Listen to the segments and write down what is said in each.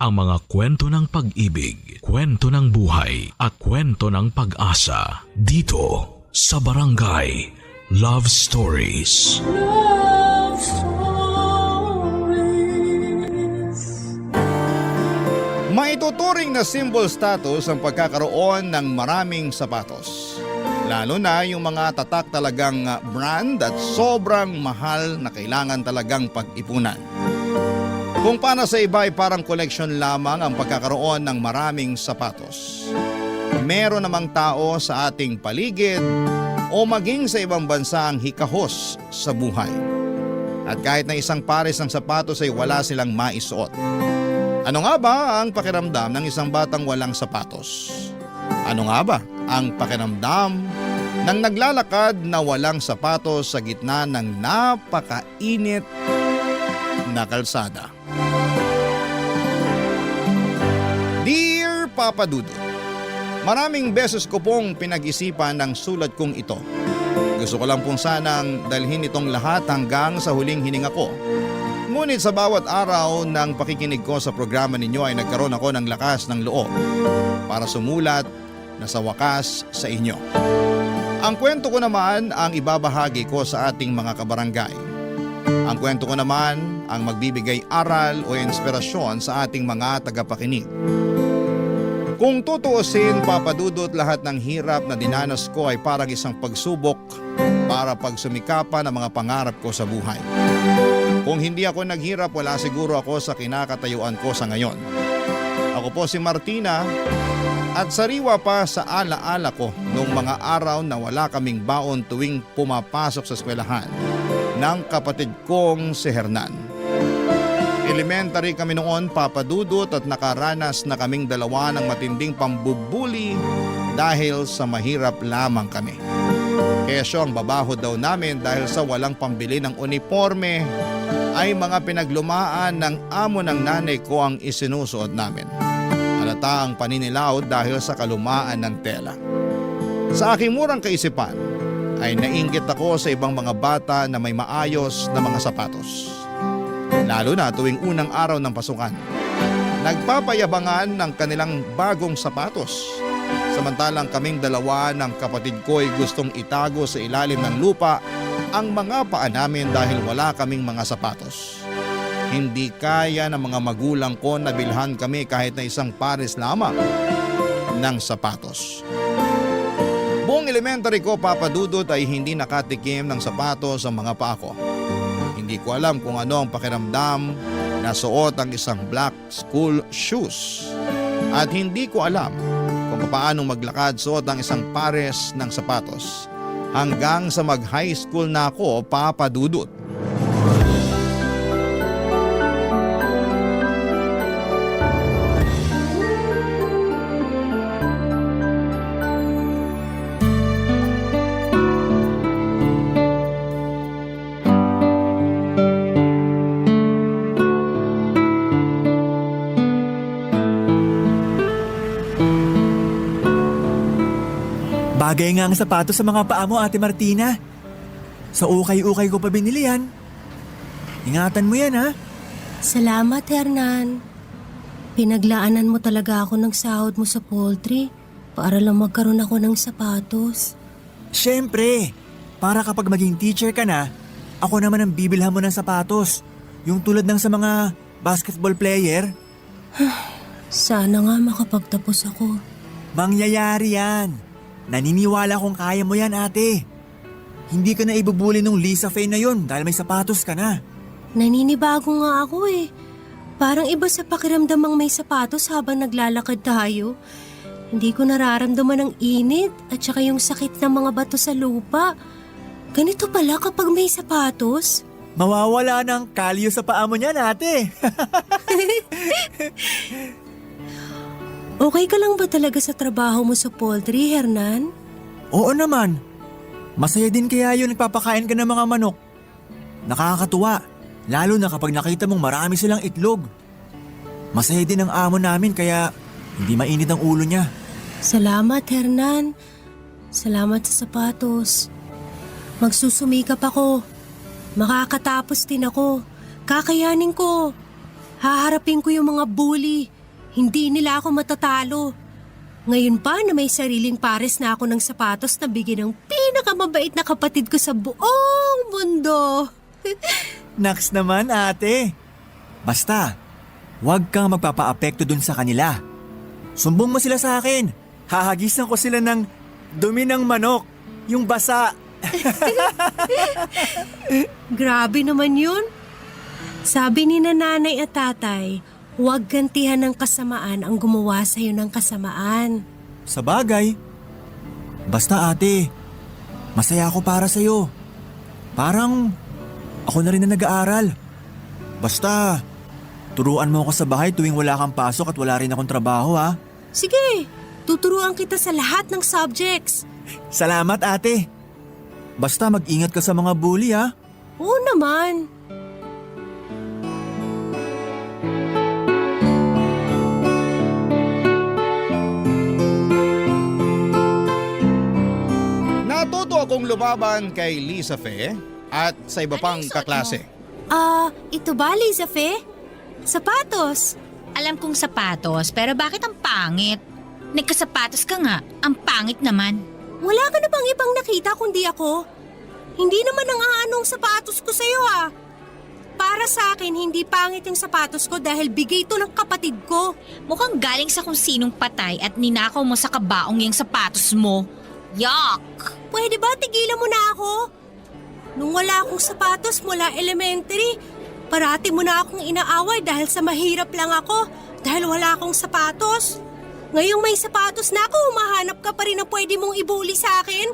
ang mga kwento ng pag-ibig, kwento ng buhay at kwento ng pag-asa dito sa Barangay Love Stories. Love Stories. Maituturing na symbol status ang pagkakaroon ng maraming sapatos. Lalo na yung mga tatak talagang brand at sobrang mahal na kailangan talagang pag-ipunan. Kung para sa iba ay parang koleksyon lamang ang pagkakaroon ng maraming sapatos. Meron namang tao sa ating paligid o maging sa ibang bansa ang hikahos sa buhay. At kahit na isang pares ng sapatos ay wala silang maisuot. Ano nga ba ang pakiramdam ng isang batang walang sapatos? Ano nga ba ang pakiramdam ng naglalakad na walang sapatos sa gitna ng napakainit na kalsada? Dear Papa Dudut, maraming beses ko pong pinag-isipan ng sulat kong ito. Gusto ko lang pong sanang dalhin itong lahat hanggang sa huling hininga ko. Ngunit sa bawat araw ng pakikinig ko sa programa ninyo ay nagkaroon ako ng lakas ng loob para sumulat na sa wakas sa inyo. Ang kwento ko naman ang ibabahagi ko sa ating mga kabarangay. Ang kwento ko naman ang magbibigay aral o inspirasyon sa ating mga tagapakinig. Kung tutuusin, papadudot, lahat ng hirap na dinanas ko ay parang isang pagsubok para pagsumikapan ang mga pangarap ko sa buhay. Kung hindi ako naghirap, wala siguro ako sa kinakatayuan ko sa ngayon. Ako po si Martina at sariwa pa sa alaala ko noong mga araw na wala kaming baon tuwing pumapasok sa eskwelahan ng kapatid kong si Hernan. Elementary kami noon, papadudot, at nakaranas na kaming dalawa ng matinding pambubuli dahil sa mahirap lamang kami. Kesyo ang babaho daw namin dahil sa walang pambili ng uniforme ay mga pinaglumaan ng amo ng nanay ko ang isinusuot namin. Halata ang paninilaw dahil sa kalumaan ng tela. Sa aking murang kaisipan ay nainggit ako sa ibang mga bata na may maayos na mga sapatos. Lalo na tuwing unang araw ng pasukan. Nagpapayabangan ng kanilang bagong sapatos. Samantalang kaming dalawa ng kapatid ko ay gustong itago sa ilalim ng lupa ang mga paa namin dahil wala kaming mga sapatos. Hindi kaya ng mga magulang ko na bilhan kami kahit na isang pares lamang ng sapatos. Buong elementary ko, papadudot, ay hindi nakatikim ng sapatos ang mga paa ko. Hindi ko alam kung ano ang pakiramdam na suot ang isang black school shoes. At hindi ko alam kung paano maglakad suot ang isang pares ng sapatos. Hanggang sa mag-high school na ako, papadudot. Bagay nga ang sapatos sa mga paa mo, Ate Martina. Sa ukay-ukay ko pa binili yan. Ingatan mo yan, ha? Salamat, Hernan. Pinaglaanan mo talaga ako ng sahod mo sa poultry para lang magkaroon ako ng sapatos. Siyempre, para kapag maging teacher ka na, ako naman ang bibilhan mo ng sapatos. Yung tulad ng sa mga basketball player. Sana nga makapagtapos ako. Mangyayari yan. Naniniwala kong kaya mo yan, ate. Hindi ka na ibubuli nung Lisa Faye na yun dahil may sapatos ka na. Naninibago nga ako eh. Parang iba sa pakiramdam ang may sapatos habang naglalakad tayo. Hindi ko nararamdaman ang init at saka yung sakit ng mga bato sa lupa. Ganito pala kapag may sapatos. Mawawala ng kalyo sa paa mo niyan, ate. Okay ka lang ba talaga sa trabaho mo sa poultry, Hernan? Oo naman. Masaya din kaya yun nagpapakain ka ng mga manok. Nakakatuwa, lalo na kapag nakita mong marami silang itlog. Masaya din ang amo namin kaya hindi mainit ang ulo niya. Salamat, Hernan. Salamat sa sapatos. Magsusumikap ako. Makakatapos din ako. Kakayanin ko. Haharapin ko yung mga bully. Hindi nila ako matatalo. Ngayon pa na may sariling pares na ako ng sapatos na bigyan ng pinakamabait na kapatid ko sa buong mundo. Naks naman ate. Basta, huwag kang magpapaapekto dun sa kanila. Sumbong mo sila sa akin. Hahagisan ko sila ng dumi ng manok, yung basa. Grabe naman yun. Sabi ni nanay at tatay, huwag gantihan ng kasamaan ang gumawa sa'yo ng kasamaan. Sa bagay. Basta ate, masaya ako para sa'yo. Parang ako na rin na nag-aaral. Basta, turuan mo ako sa bahay tuwing wala kang pasok at wala rin akong trabaho ha. Sige, tuturuan kita sa lahat ng subjects. Salamat ate. Basta mag-ingat ka sa mga bully ha. Oo naman. Natuto akong lumaban kay Lisa Fe at sa iba pang kaklase. Ito ba, Liza Fe? Sapatos. Alam kong sapatos, pero bakit ang pangit? Nagkasapatos ka nga, ang pangit naman. Wala ka na bang ibang nakita kundi ako? Hindi naman ang aanong sapatos ko sa'yo ah. Para sa akin, hindi pangit yung sapatos ko dahil bigay ito ng kapatid ko. Mukhang galing sa kung sinong patay at ninakaw mo sa kabaong yung sapatos mo. Yuck! Pwede ba tigilan mo na ako? Nung wala akong sapatos mula elementary, parati mo na akong inaaway dahil sa mahirap lang ako dahil wala akong sapatos. Ngayong may sapatos na ako, humahanap ka pa rin na pwede mong ibuli sa akin?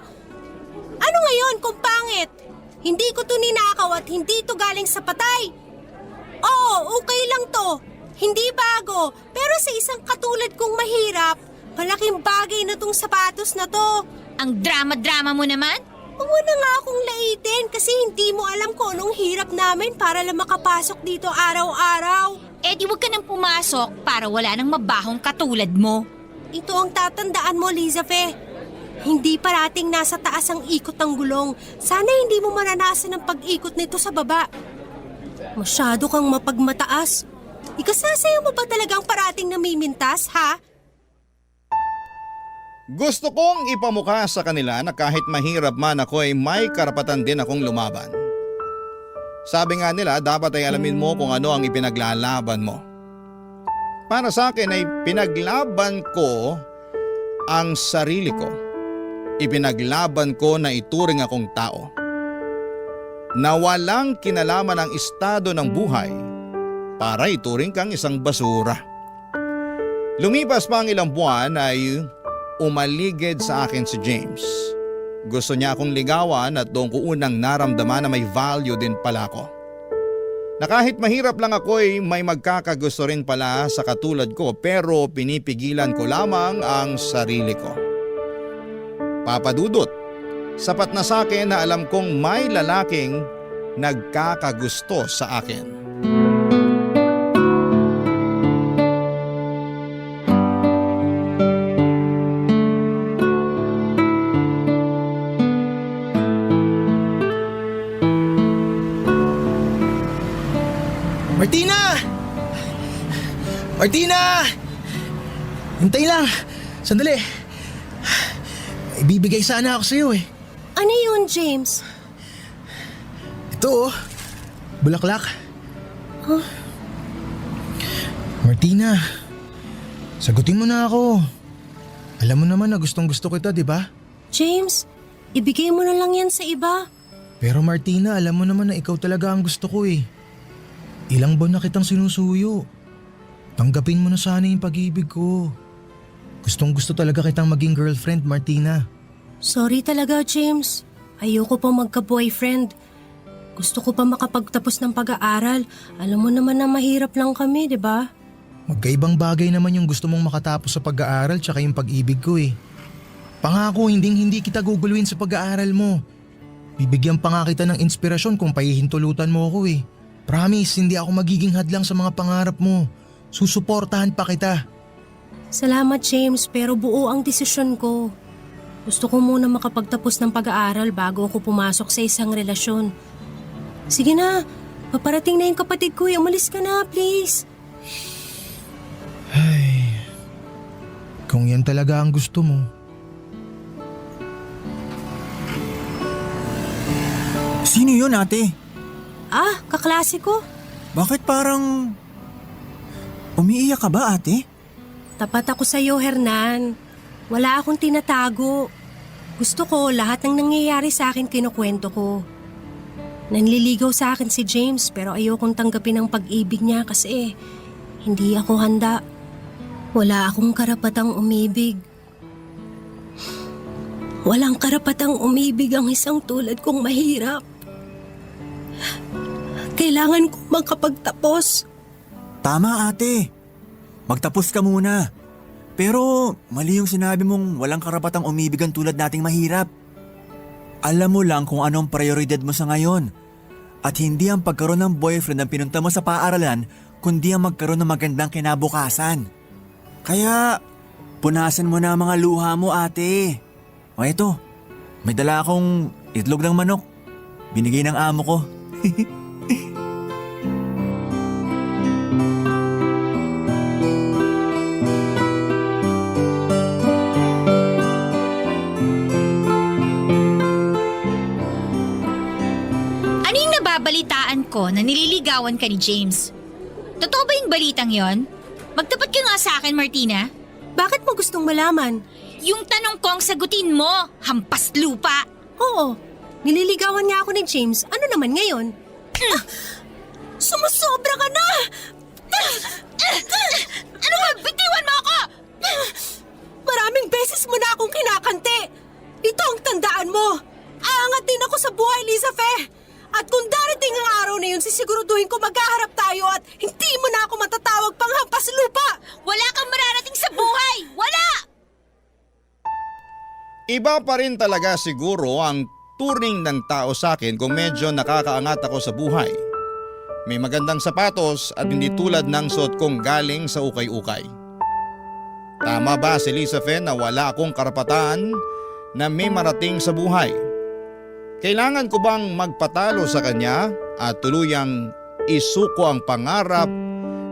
Ano ngayon kung pangit? Hindi ko to ninakaw at hindi to galing sa patay. Oo, okay lang to. Hindi bago, pero sa isang katulad kong mahirap, malaking bagay na tong sapatos na to. Ang drama-drama mo naman? Huwag mo na nga akong laitin kasi hindi mo alam kung anong hirap namin para lang makapasok dito araw-araw. Eh di wag ka nang pumasok para wala nang mabahong katulad mo. Ito ang tatandaan mo, Liza Fe. Hindi parating nasa taas ang ikot ng gulong. Sana hindi mo maranasan ang pag-ikot nito sa baba. Masyado kang mapagmataas. Ikasasayaw mo ba talagang parating namimintas, ha? Gusto kong ipamukha sa kanila na kahit mahirap man ako ay may karapatan din akong lumaban. Sabi nga nila, dapat ay alamin mo kung ano ang ipinaglalaban mo. Para sa akin ay pinaglaban ko ang sarili ko. Ipinaglaban ko na ituring akong tao. Na walang kinalaman ang estado ng buhay para ituring kang isang basura. Lumipas pa ang ilang buwan ay umaligid sa akin si James. Gusto niya akong ligawan at doon ko unang naramdaman na may value din pala ako. Na kahit mahirap lang ako ay may magkakagusto rin pala sa katulad ko pero pinipigilan ko lamang ang sarili ko. Papadudot, sapat na sa akin na alam kong may lalaking nagkakagusto sa akin. Martina! Martina! Hintay lang. Sandali. Ibibigay sana ako sa'yo eh. Ano yun, James? Ito oh. Bulaklak. Martina, sagutin mo na ako. Alam mo naman na gustong gusto kita, di ba? James, ibigay mo na lang yan sa iba. Pero Martina, alam mo naman na ikaw talaga ang gusto ko eh. Ilang buwan na kitang sinusuyo. Tanggapin mo na sana yung pag-ibig ko. Gustong gusto talaga kitang maging girlfriend, Martina. Sorry talaga, James. Ayoko pa magka-boyfriend. Gusto ko pa makapagtapos ng pag-aaral. Alam mo naman na mahirap lang kami, di ba? Magkaibang bagay naman yung gusto mong makatapos sa pag-aaral tsaka yung pag-ibig ko eh. Pangako, hindi kita guguluhin sa pag-aaral mo. Bibigyan pa nga kita ng inspirasyon kung pahihintulutan mo ako eh. Promise, hindi ako magiging hadlang sa mga pangarap mo. Susuportahan pa kita. Salamat, James, pero buo ang desisyon ko. Gusto ko muna makapagtapos ng pag-aaral bago ako pumasok sa isang relasyon. Sige na, paparating na yung kapatid ko. Umalis ka na, please. Kung yan talaga ang gusto mo. Sino yun, ate? Ah, kaklase ko. Bakit parang... Umiiyak ka ba, ate? Tapat ako sa'yo, Hernan. Wala akong tinatago. Gusto ko lahat ng nangyayari sa akin kinukwento ko. Nanliligaw sa akin si James pero ayokong tanggapin ang pag-ibig niya kasi hindi ako handa. Wala akong karapatang umibig. Walang karapatang umibig ang isang tulad kong mahirap. Kailangan kong makapagtapos. Tama, ate. Magtapos ka muna. Pero mali yung sinabi mong walang karapatang umibig ang tulad nating mahirap. Alam mo lang kung anong prioridad mo sa ngayon. At hindi ang pagkaroon ng boyfriend ang pinunta mo sa paaralan, kundi ang magkaroon ng magandang kinabukasan. Kaya, punasan mo na ang mga luha mo, ate. O eto, may dala akong itlog ng manok. Binigay ng amo ko. Balitaan ko na nililigawan ka ni James. Totoo ba yung balitang yon? Magtapat ka nga sa akin, Martina. Bakit mo gustong malaman? Yung tanong ko ang sagutin mo, hampas lupa. Oo, nililigawan niya ako ni James. Ano naman ngayon? Sumusobra ka na! Ano ba? Bitiwan mo ako! Maraming beses mo na akong kinakante. Ito ang tandaan mo. Aangat din ako sa buhay, Lisa Fe. At kung darating ang araw na yun, sisiguraduhin ko maghaharap tayo at hindi mo na ako matatawag pang hampas lupa. Wala kang mararating sa buhay! Wala! Iba pa rin talaga siguro ang turing ng tao sa akin kung medyo nakakaangat ako sa buhay. May magandang sapatos at hindi tulad ng suot kong galing sa ukay-ukay. Tama ba si Lisa Fe na wala akong karapatan na may marating sa buhay? Kailangan ko bang magpatalo sa kanya at tuluyang isuko ang pangarap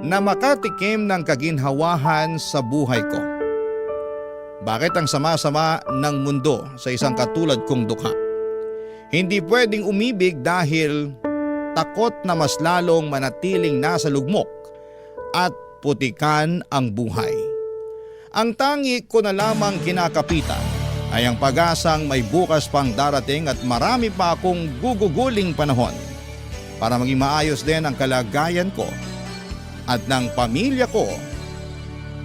na makatikim ng kaginhawahan sa buhay ko? Bakit ang sama-sama ng mundo sa isang katulad kong dukha? Hindi pwedeng umibig dahil takot na mas lalong manatiling nasa lugmok at putikan ang buhay. Ang tangi ko na lamang kinakapitan ay ang pag-asang may bukas pang darating at marami pa akong guguguling panahon para maging maayos din ang kalagayan ko at ng pamilya ko,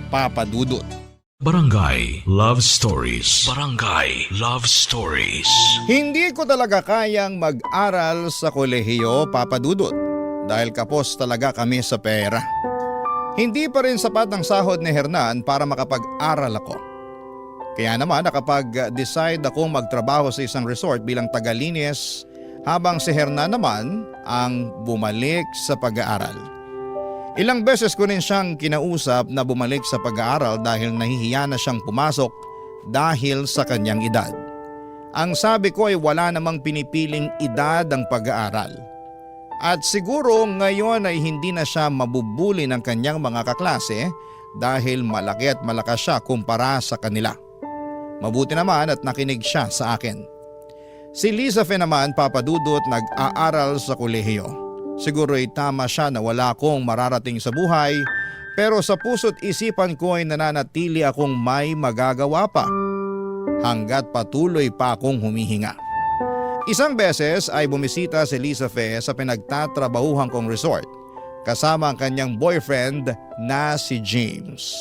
Papa Dudut. Barangay Love Stories. Barangay Love Stories. Hindi ko talaga kayang mag-aral sa kolehiyo, Papa Dudut, dahil kapos talaga kami sa pera. Hindi pa rin sapat ang sahod ni Hernan para makapag-aral ako. Kaya naman nakapag-decide akong magtrabaho sa isang resort bilang tagalinis habang si Hernan naman ang bumalik sa pag-aaral. Ilang beses ko rin siyang kinausap na bumalik sa pag-aaral dahil nahihiya na siyang pumasok dahil sa kanyang edad. Ang sabi ko ay wala namang pinipiling edad ang pag-aaral. At siguro ngayon ay hindi na siya mabubuli ng kanyang mga kaklase dahil malaki at malakas siya kumpara sa kanila. Mabuti naman at nakinig siya sa akin. Si Lisa Fe naman, Papa Dudut, nag-aaral sa kolehiyo. Siguro ay tama siya na wala akong mararating sa buhay, pero sa puso't isipan ko ay nananatili akong may magagawa pa hanggat patuloy pa akong humihinga. Isang beses ay bumisita si Lisa Fe sa pinagtatrabahuhan kong resort kasama ang kanyang boyfriend na si James.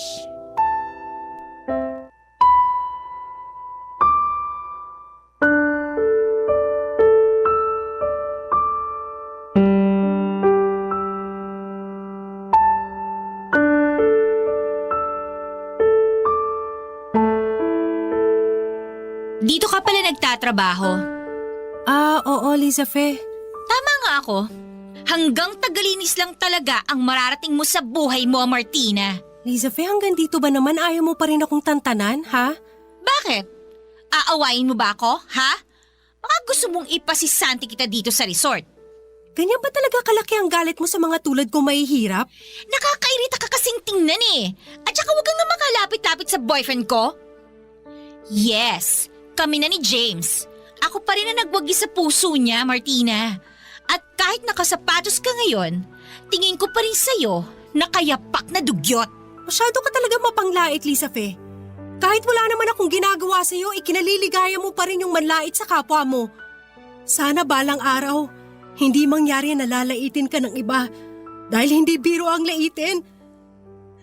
Dito ka pala nagtatrabaho. Oo, Lisa Fe. Tama nga ako. Hanggang tagalinis lang talaga ang mararating mo sa buhay mo, Martina. Lisa Fe, hanggang dito ba naman ayaw mo pa rin akong tantanan, ha? Bakit? Aawain mo ba ako, ha? Baka gusto mong ipasisanti kita dito sa resort. Ganyan ba talaga kalaki ang galit mo sa mga tulad ko mahihirap? Nakakairita ka kasing tingnan eh. At saka huwag kang nga makalapit lumapit-lapit sa boyfriend ko? Yes, kami na ni James. Ako pa rin ang nagwagi sa puso niya, Martina. At kahit nakasapatos ka ngayon, tingin ko pa rin sa'yo na kayapak na dugyot. Masyado ka talaga mapanglait, Lisa Fe. Kahit wala naman akong ginagawa sa'yo, ikinaliligaya mo pa rin yung manlait sa kapwa mo. Sana balang araw, hindi mangyari na lalaitin ka ng iba dahil hindi biro ang laitin.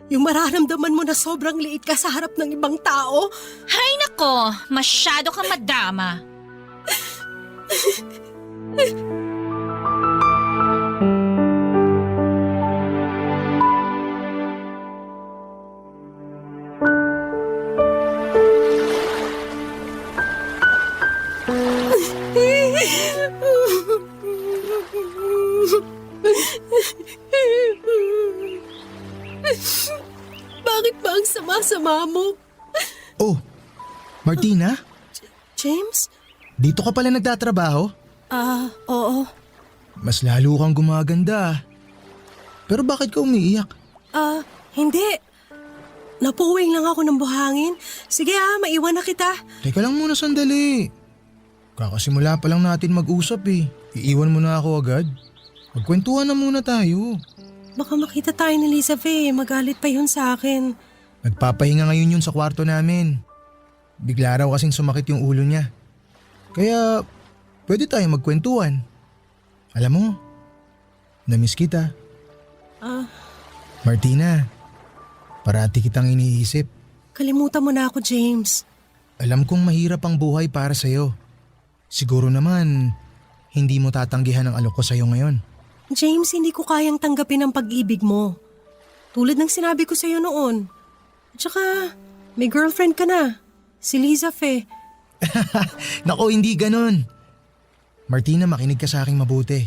Yung mararamdaman mo na sobrang liit ka sa harap ng ibang tao. Hay nako, masyado kang madama. Bakit ba ang sama-sama mo? Oh, Martina? James? Dito ka pala nagtatrabaho? Oo. Mas lalo kang gumaganda. Pero bakit ka umiiyak? Hindi. Napuwing lang ako ng buhangin. Sige maiwan na kita. Teka lang muna sandali. Kakasimula pa lang natin mag-usap eh. Iiwan mo na ako agad. Magkwentuhan na muna tayo. Baka makita tayo ni Lisa Fe, magalit pa yun sa akin. Nagpapahinga ngayon yun sa kwarto namin. Bigla raw kasing sumakit yung ulo niya. Kaya pwede tayo magkwentuhan. Alam mo, namiss kita. Martina, parati kitang iniisip. Kalimutan mo na ako, James. Alam kong mahirap ang buhay para sa'yo. Siguro naman, hindi mo tatanggihan ang alok ko sa'yo ngayon. James, hindi ko kayang tanggapin ang pag-ibig mo. Tulad ng sinabi ko sa'yo noon. At saka, may girlfriend ka na. Si Lisa Fe. Nako, hindi ganon. Martina, makinig ka sa aking mabuti.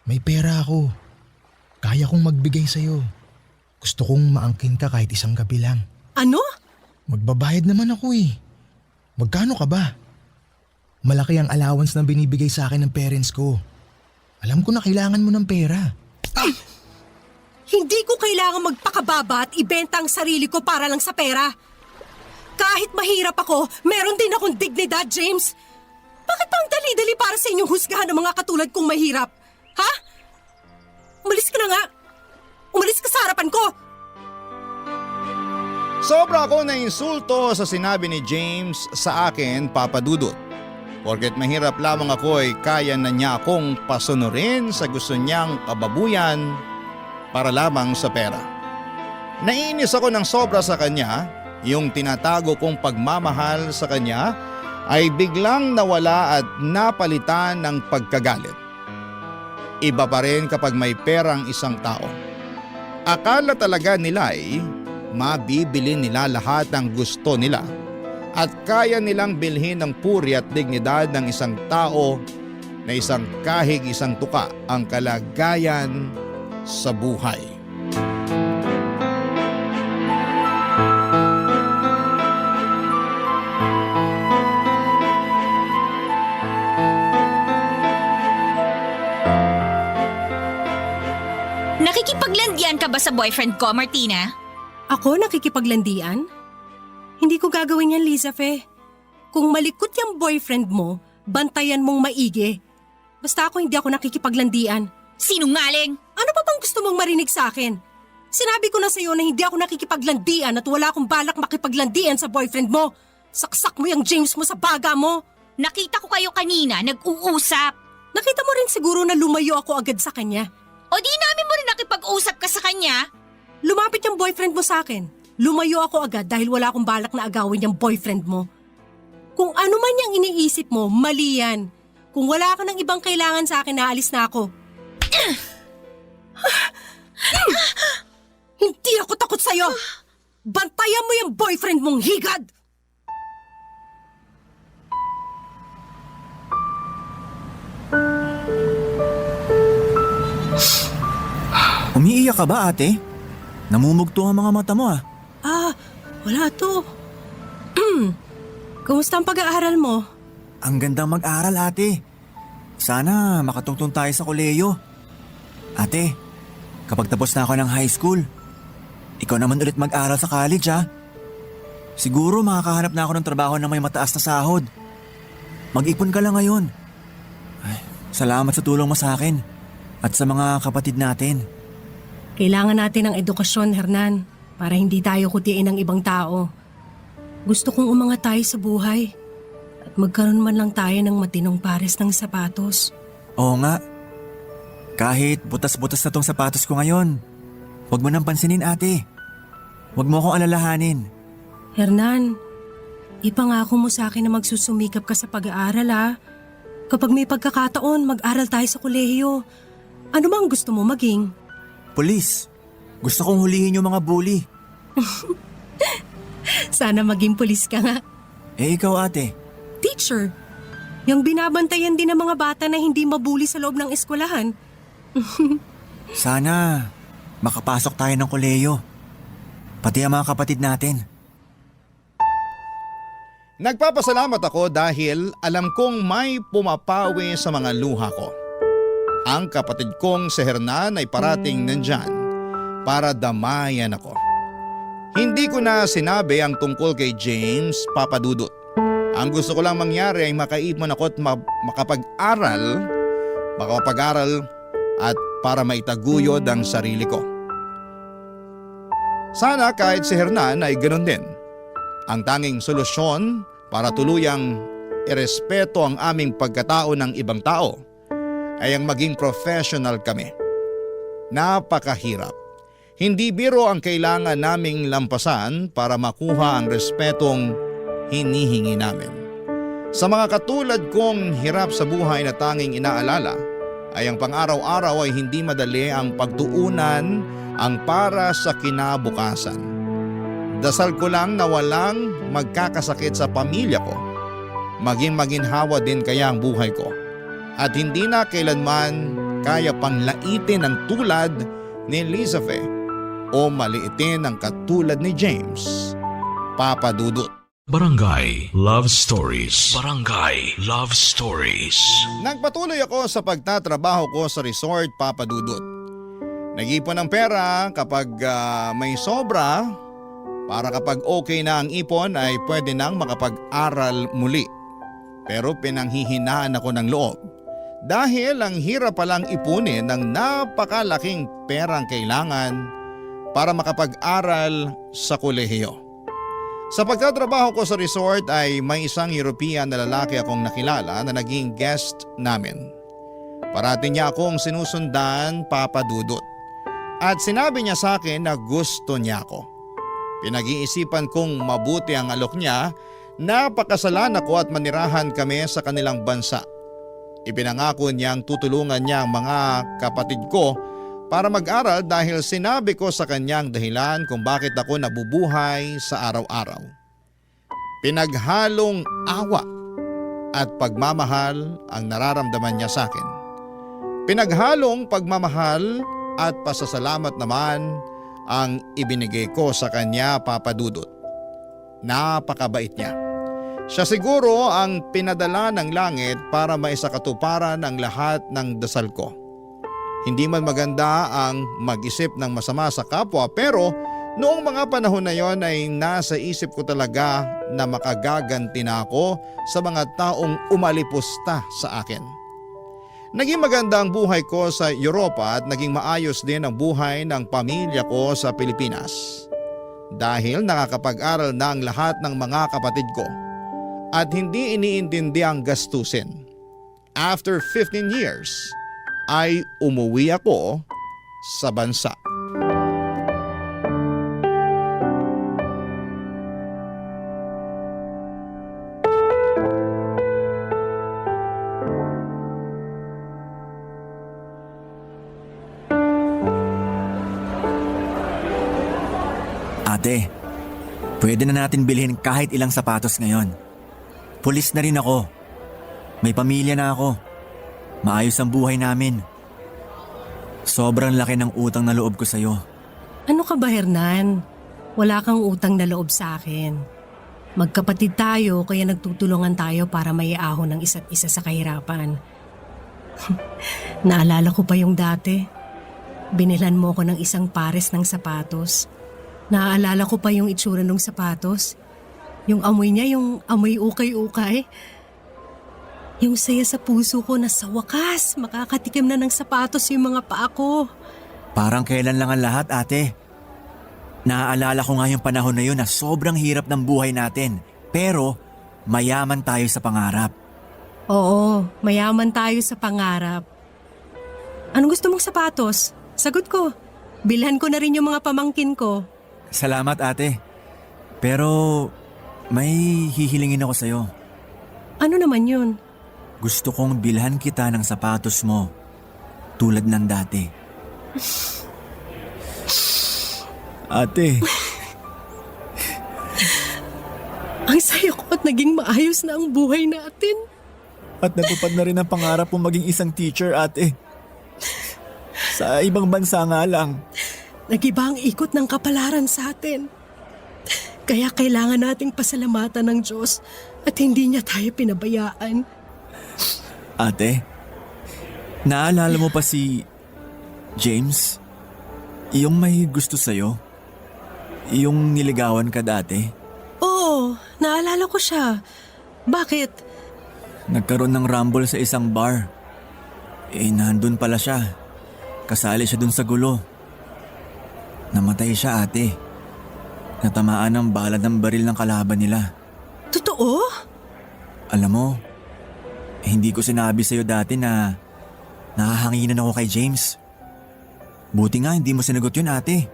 May pera ako. Kaya kong magbigay sa'yo. Gusto kong maangkin ka kahit isang gabi lang. Ano? Magbabayad naman ako eh. Magkano ka ba? Malaki ang allowance na binibigay sa akin ng parents ko. Alam ko na kailangan mo ng pera. Hindi ko kailangan magpakababa at ibenta ang sarili ko para lang sa pera. Kahit mahirap ako, meron din akong dignidad, James. Bakit pa ang dali-dali para sa inyong husgahan ng mga katulad kong mahirap? Ha? Umalis ka na nga. Umalis ka sa harapan ko. Sobra ako na insulto sa sinabi ni James sa akin, Papa Dudut. Porket mahirap lamang ako ay kaya na niya akong pasunurin sa gusto niyang kababuyan para lamang sa pera. Naiinis ako ng sobra sa kanya, yung tinatago kong pagmamahal sa kanya ay biglang nawala at napalitan ng pagkagalit. Iba pa rin kapag may perang isang tao. Akala talaga nila ay mabibili nila lahat ng gusto nila at kaya nilang bilhin ng puri at dignidad ng isang tao na isang kahig isang tuka ang kalagayan sa buhay. Nakikipaglandian ka ba sa boyfriend ko, Martina? Ako nakikipaglandian? Hindi ko gagawin yan, Lisa Fe. Kung malikot yung boyfriend mo, bantayan mong maigi. Basta ako hindi ako nakikipaglandian. Sinungaling! Ano pa bang gusto mong marinig sa akin? Sinabi ko na sa'yo na hindi ako nakikipaglandian at wala akong balak makipaglandian sa boyfriend mo. Saksak mo yung James mo sa baga mo. Nakita ko kayo kanina, nag-uusap. Nakita mo rin siguro na lumayo ako agad sa kanya. O di namin mo rin nakipag-usap ka sa kanya? Lumapit yung boyfriend mo sa akin. Lumayo ako agad dahil wala akong balak na agawin yung boyfriend mo. Kung ano man yung iniisip mo, mali yan. Kung wala ka ng ibang kailangan sa akin, naalis na ako. Hindi ako takot sa'yo. Bantayan mo yung boyfriend mong higad. Umiiyak ka ba, ate? Namumugto ang mga mata mo Wala to. Kumusta ang pag-aaral mo? Ang gandang mag-aral, ate. Sana makatungtong tayo sa koleyo. Ate, kapag tapos na ako ng high school, ikaw naman ulit mag-aral sa college, ha? Siguro makakahanap na ako ng trabaho na may mataas na sahod. Mag-ipon ka lang ngayon. Ay, salamat sa tulong mo sa akin at sa mga kapatid natin. Kailangan natin ng edukasyon, Hernan, para hindi tayo kutiin ng ibang tao. Gusto kong umangat tayo sa buhay at magkaroon man lang tayo ng matinong pares ng sapatos. Oo nga. Kahit butas-butas na tong sapatos ko ngayon, huwag mo nang pansinin, ate. Huwag mo akong alalahanin. Hernan, ipangako mo sa akin na magsusumikap ka sa pag-aaral ha. Kapag may pagkakataon, mag-aral tayo sa kolehiyo. Ano bang gusto mo maging? Pulis, gusto kong hulihin yung mga bully. Sana maging pulis ka nga. Eh ikaw, ate? Teacher, yung binabantayan din ng mga bata na hindi mabuli sa loob ng eskwelahan. Sana makapasok tayo ng kolehiyo. Pati ang mga kapatid natin. Nagpapasalamat ako dahil alam kong may pumapawi sa mga luha ko. Ang kapatid kong si Hernan ay parating nandyan para damayan ako. Hindi ko na sinabi ang tungkol kay James, Papa Dudut. Ang gusto ko lang mangyari ay makaipon ako at makapag-aral at para maitaguyod ang sarili ko. Sana kahit si Hernan ay ganoon din. Ang tanging solusyon para tuluyang irespeto ang aming pagkatao ng ibang tao ay ang maging professional kami. Napakahirap. Hindi biro ang kailangan naming lampasan para makuha ang respetong hinihingi namin. Sa mga katulad kong hirap sa buhay na tanging inaalala ay ang pang-araw-araw ay hindi madali ang pagtuunan ang para sa kinabukasan. Dasal ko lang na walang magkakasakit sa pamilya ko. Maging maginhawa din kaya ang buhay ko. At hindi na kailanman kaya pang laitin ang tulad ni Elizabeth o maliitin ang katulad ni James, Papa Dudut. Barangay Love Stories. Barangay Love Stories. Nagpatuloy ako sa pagtatrabaho ko sa resort, Papa Dudut. Nag-ipon ng pera kapag may sobra para kapag okay na ang ipon ay pwede nang makapag-aral muli. Pero pinanghihinaan ako ng loob dahil ang hirap palang ipunin ng napakalaking perang kailangan para makapag-aral sa kolehiyo. Sa pagtatrabaho ko sa resort ay may isang European na lalaki akong nakilala na naging guest namin. Parati niya akong sinusundan, Papa Dudut. At sinabi niya sa akin na gusto niya ako. Pinag-iisipan kong mabuti ang alok niya na pakasalan ako at manirahan kami sa kanilang bansa. Ipinangako niyang tutulungan niya ang mga kapatid ko para mag-aral dahil sinabi ko sa kanyang dahilan kung bakit ako nabubuhay sa araw-araw. Pinaghalong awa at pagmamahal ang nararamdaman niya sa akin. Pinaghalong pagmamahal at pasasalamat naman ang ibinigay ko sa kanya, Papa Dudut. Napakabait niya. Siya siguro ang pinadala ng langit para maisakatuparan ang lahat ng dasal ko. Hindi man maganda ang mag-isip ng masama sa kapwa pero noong mga panahon na yon ay nasa isip ko talaga na makagaganti na ako sa mga taong umalipusta sa akin. Naging maganda ang buhay ko sa Europa at naging maayos din ang buhay ng pamilya ko sa Pilipinas. Dahil nakakapag-aral na ang lahat ng mga kapatid ko at hindi iniintindi ang gastusin. After 15 years ay umuwi ako sa bansa. Ate, pwede na natin bilhin kahit ilang sapatos ngayon. Pulis na rin ako. May pamilya na ako. Maayos ang buhay namin. Sobrang laki ng utang na loob ko sa'yo. Ano ka ba, Hernan? Wala kang utang na loob sa akin. Magkapatid tayo kaya nagtutulungan tayo para maiahon ng isa't isa sa kahirapan. Naalala ko pa yung dati. Binilan mo ko ng isang pares ng sapatos. Naaalala ko pa yung itsura ng sapatos. Yung amoy niya, yung amoy ukay-ukay. Yung saya sa puso ko na sa wakas, makakatikim na ng sapatos yung mga paa ko. Parang kailan lang ang lahat, ate. Naaalala ko nga yung panahon na yun na sobrang hirap ng buhay natin. Pero mayaman tayo sa pangarap. Oo, mayaman tayo sa pangarap. Anong gusto mong sapatos? Sagot ko. Bilhan ko na rin yung mga pamangkin ko. Salamat, ate. Pero may hihilingin ako sa'yo. Ano naman yun? Gusto kong bilhan kita ng sapatos mo. Tulad ng dati. Ate. Ang saya ko at naging maayos na ang buhay natin. At natupad na rin ang pangarap mo maging isang teacher, ate. Sa ibang bansa nga lang. Nagiba ang ikot ng kapalaran sa atin. Kaya kailangan nating pasalamatan ng Diyos at hindi niya tayo pinabayaan. Ate, naalala mo pa si James? Yung may gusto sa'yo? Yung niligawan ka dati? Oo, naalala ko siya. Bakit? Nagkaroon ng rumble sa isang bar. Nandun pala siya. Kasali siya dun sa gulo. Namatay siya, ate. Natamaan ng bala ng baril ng kalaban nila. Totoo? Alam mo, hindi ko sinabi sa'yo dati na nahahanginan ako kay James. Buti nga hindi mo sinagot yun, ate.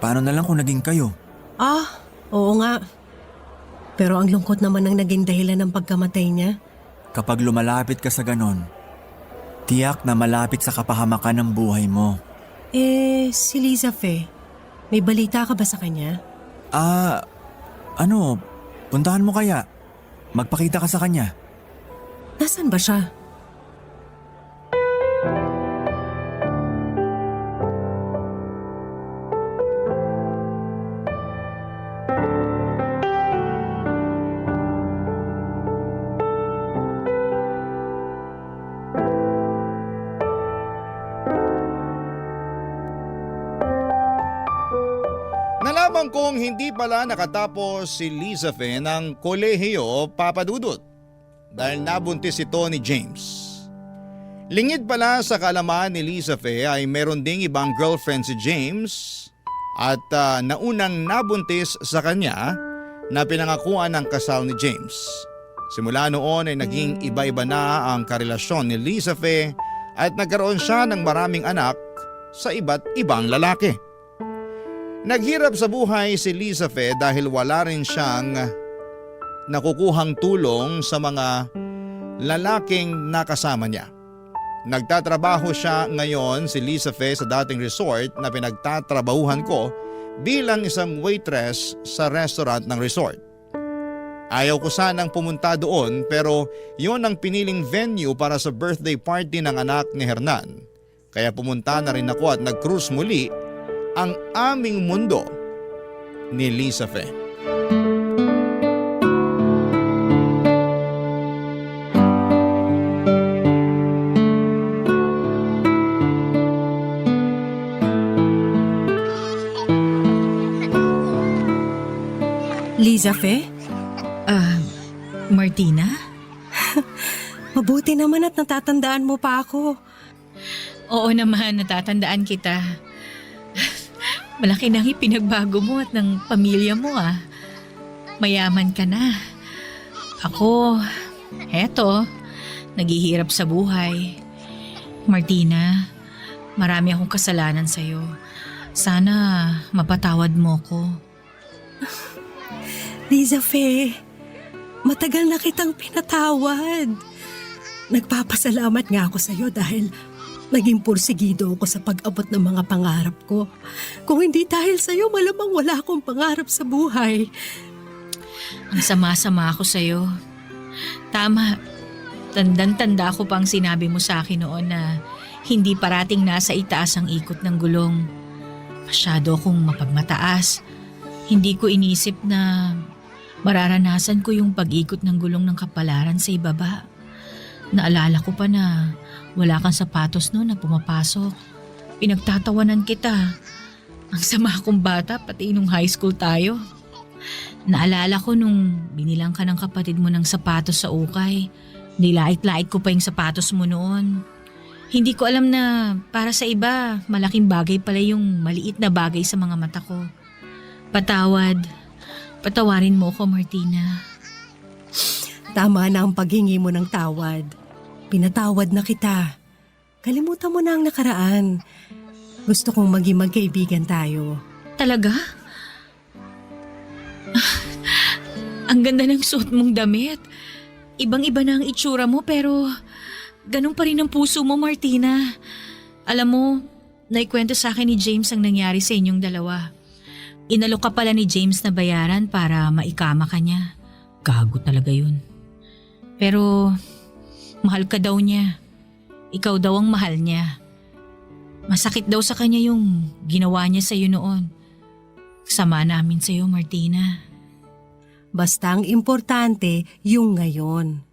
Paano na lang kung naging kayo? Oo nga. Pero ang lungkot naman ang naging dahilan ng pagkamatay niya. Kapag lumalapit ka sa ganon, tiyak na malapit sa kapahamakan ng buhay mo. Si Liza Fe, may balita ka ba sa kanya? Puntahan mo kaya? Magpakita ka sa kanya. Nasaan ba siya? Nalaman kong hindi pala nakatapos si Liza Fe ng kolehiyo, Papa Dudut, dahil nabuntis ito ni James. Lingid pala sa kaalaman ni Liza Fe ay meron ding ibang girlfriend si James at naunang nabuntis sa kanya na pinangakuan ng kasal ni James. Simula noon ay naging iba-iba na ang karelasyon ni Liza Fe at nagkaroon siya ng maraming anak sa iba't ibang lalaki. Naghirap sa buhay si Liza Fe dahil wala rin siyang nakukuhang tulong sa mga lalaking nakasama niya. Nagtatrabaho siya ngayon si Liza Fe sa dating resort na pinagtatrabahuhan ko bilang isang waitress sa restaurant ng resort. Ayaw ko sanang pumunta doon pero yon ang piniling venue para sa birthday party ng anak ni Hernan. Kaya pumunta na rin ako at nag-cruise muli ang aming mundo ni Liza Fe. Liza Fe? Martina? Mabuti naman at natatandaan mo pa ako. Oo naman, natatandaan kita. Malaki nang ipinagbago mo at ng pamilya mo Mayaman ka na. Ako, eto, naghihirap sa buhay. Martina, marami akong kasalanan sa'yo. Sana mapatawad mo ko. Liza Fe, matagal na kitang pinatawad. Nagpapasalamat nga ako sa'yo dahil naging pursigido ako sa pag-abot ng mga pangarap ko. Kung hindi dahil sa'yo, malamang wala akong pangarap sa buhay. Ang sama-sama ako sa'yo. Tama, tandang-tanda ko pang sinabi mo sa akin noon na hindi parating nasa itaas ang ikot ng gulong. Masyado akong mapagmataas. Hindi ko inisip na mararanasan ko yung pag-ikot ng gulong ng kapalaran sa ibaba. Naalala ko pa na wala kang sapatos noon na pumapasok. Pinagtatawanan kita. Ang sama akong bata pati nung high school tayo. Naalala ko nung binilang ka ng kapatid mo ng sapatos sa ukay. Nilait-lait ko pa yung sapatos mo noon. Hindi ko alam na para sa iba, malaking bagay pala yung maliit na bagay sa mga mata ko. Patawarin mo ko, Martina. Tama na ang paghingi mo ng tawad. Pinatawad na kita. Kalimutan mo na ang nakaraan. Gusto kong maging magkaibigan tayo. Talaga? Ang ganda ng suot mong damit. Ibang-iba na ang itsura mo pero ganun pa rin ang puso mo, Martina. Alam mo, naikwento sa akin ni James ang nangyari sa inyong dalawa. Inalok ka pala ni James na bayaran para maikama ka niya. Gago talaga yun. Pero mahal ka daw niya. Ikaw daw ang mahal niya. Masakit daw sa kanya yung ginawa niya sa'yo noon. Sama namin sa'yo, Martina. Basta ang importante yung ngayon.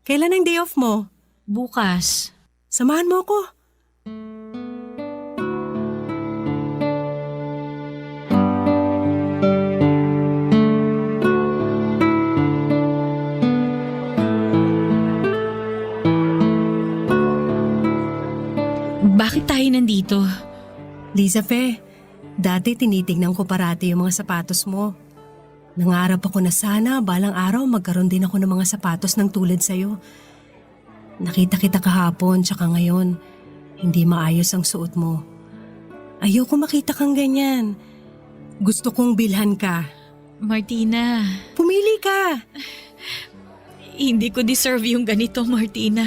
Kailan ang day off mo? Bukas. Samahan mo ako. Bakit tayo nandito? Lisa Fe, dati tinitignan ko parati yung mga sapatos mo. Nangarap ako na sana balang araw magkaroon din ako ng mga sapatos ng tulad sa'yo. Nakita kita kahapon tsaka ngayon, hindi maayos ang suot mo. Ayoko makita kang ganyan. Gusto kong bilhan ka. Martina, Pumili ka. hindi ko deserve yung ganito, Martina.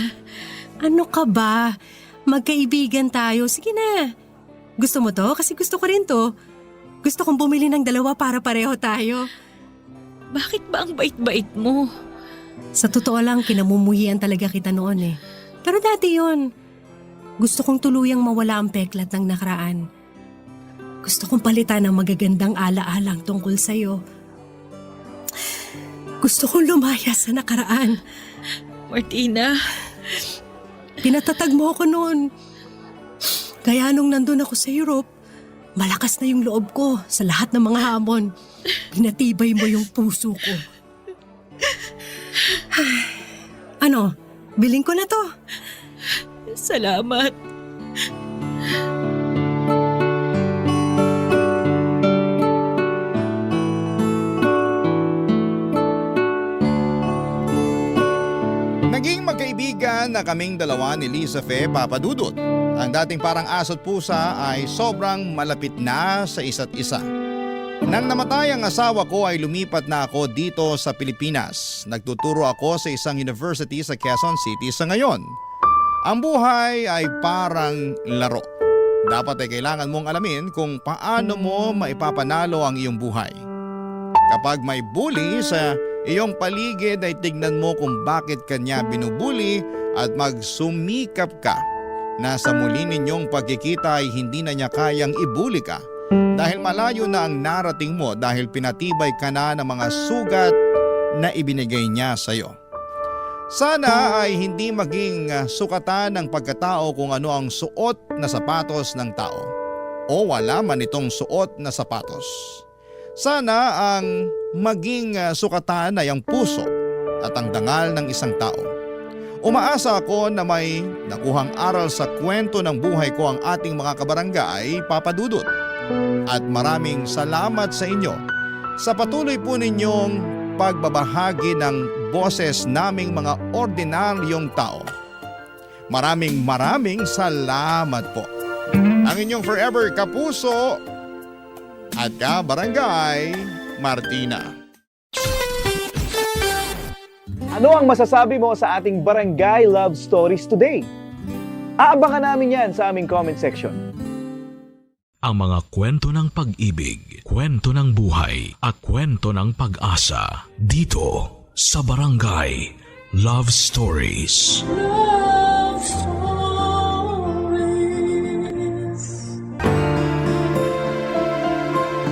Ano ka ba? Magkaibigan tayo. Sige na. Gusto mo to? Kasi gusto ko rin to. Gusto kong bumili ng dalawa para pareho tayo. Bakit ba ang bait-bait mo? Sa totoo lang, kinamumuhian talaga kita noon eh. Pero dati yon. Gusto kong tuluyang mawala ang peklat ng nakaraan. Gusto kong palitan ng magagandang ala-alang tungkol sa'yo. Gusto kong lumaya sa nakaraan. Martina, Pinatatag mo ako noon. Kaya nung nandun ako sa Europe, malakas na yung loob ko sa lahat ng mga hamon. Pinatibay mo yung puso ko. Ano? Biling ko na to. salamat. Naging magkaibigan na kaming dalawa ni Lisa Fe Papadudut. Ang dating parang aso't pusa ay sobrang malapit na sa isa't isa. Nang namatay ang asawa ko ay lumipat na ako dito sa Pilipinas. Nagtuturo ako sa isang university sa Quezon City sa ngayon. Ang buhay ay parang laro. Dapat ay kailangan mong alamin kung paano mo maipapanalo ang iyong buhay. Kapag may bully sa iyong paligid ay tignan mo kung bakit kanya binubuli at magsumikap ka na sa muli ninyong pagkikita ay hindi na niya kayang ibuli ka dahil malayo na ang narating mo dahil pinatibay ka na ng mga sugat na ibinigay niya sa iyo. Sana ay hindi maging sukatan ng pagkatao kung ano ang suot na sapatos ng tao o wala man itong suot na sapatos. Sana ang maging sukatan ay ang puso at ang dangal ng isang tao. Umaasa ako na may nakuhang aral sa kwento ng buhay ko ang ating mga kabarangay, Papadudut. At maraming salamat sa inyo sa patuloy po ninyong pagbabahagi ng boses naming mga ordinaryong tao. Maraming salamat po. Ang inyong forever kapuso at kabarangay, Martina. Ano ang masasabi mo sa ating Barangay Love Stories today? Aabangan namin yan sa aming comment section. Ang mga kwento ng pag-ibig, kwento ng buhay at kwento ng pag-asa dito sa Barangay Love Stories. Love Stories.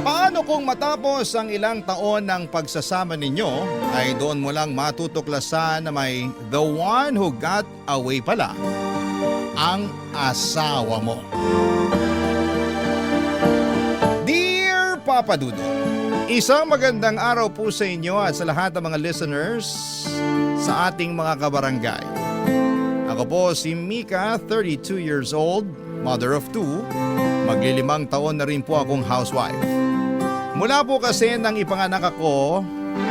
Paano kung matapos ang ilang taon ng pagsasama ninyo ay doon mo lang matutuklasan na may the one who got away pala, ang asawa mo? Dear Papa Dudo, Isang magandang araw po sa inyo at sa lahat ng mga listeners sa ating mga kabarangay. Ako po si Mika, 32 years old, mother of 2. Maglilimang taon na rin po akong housewife. Mula po kasi nang ipanganak ako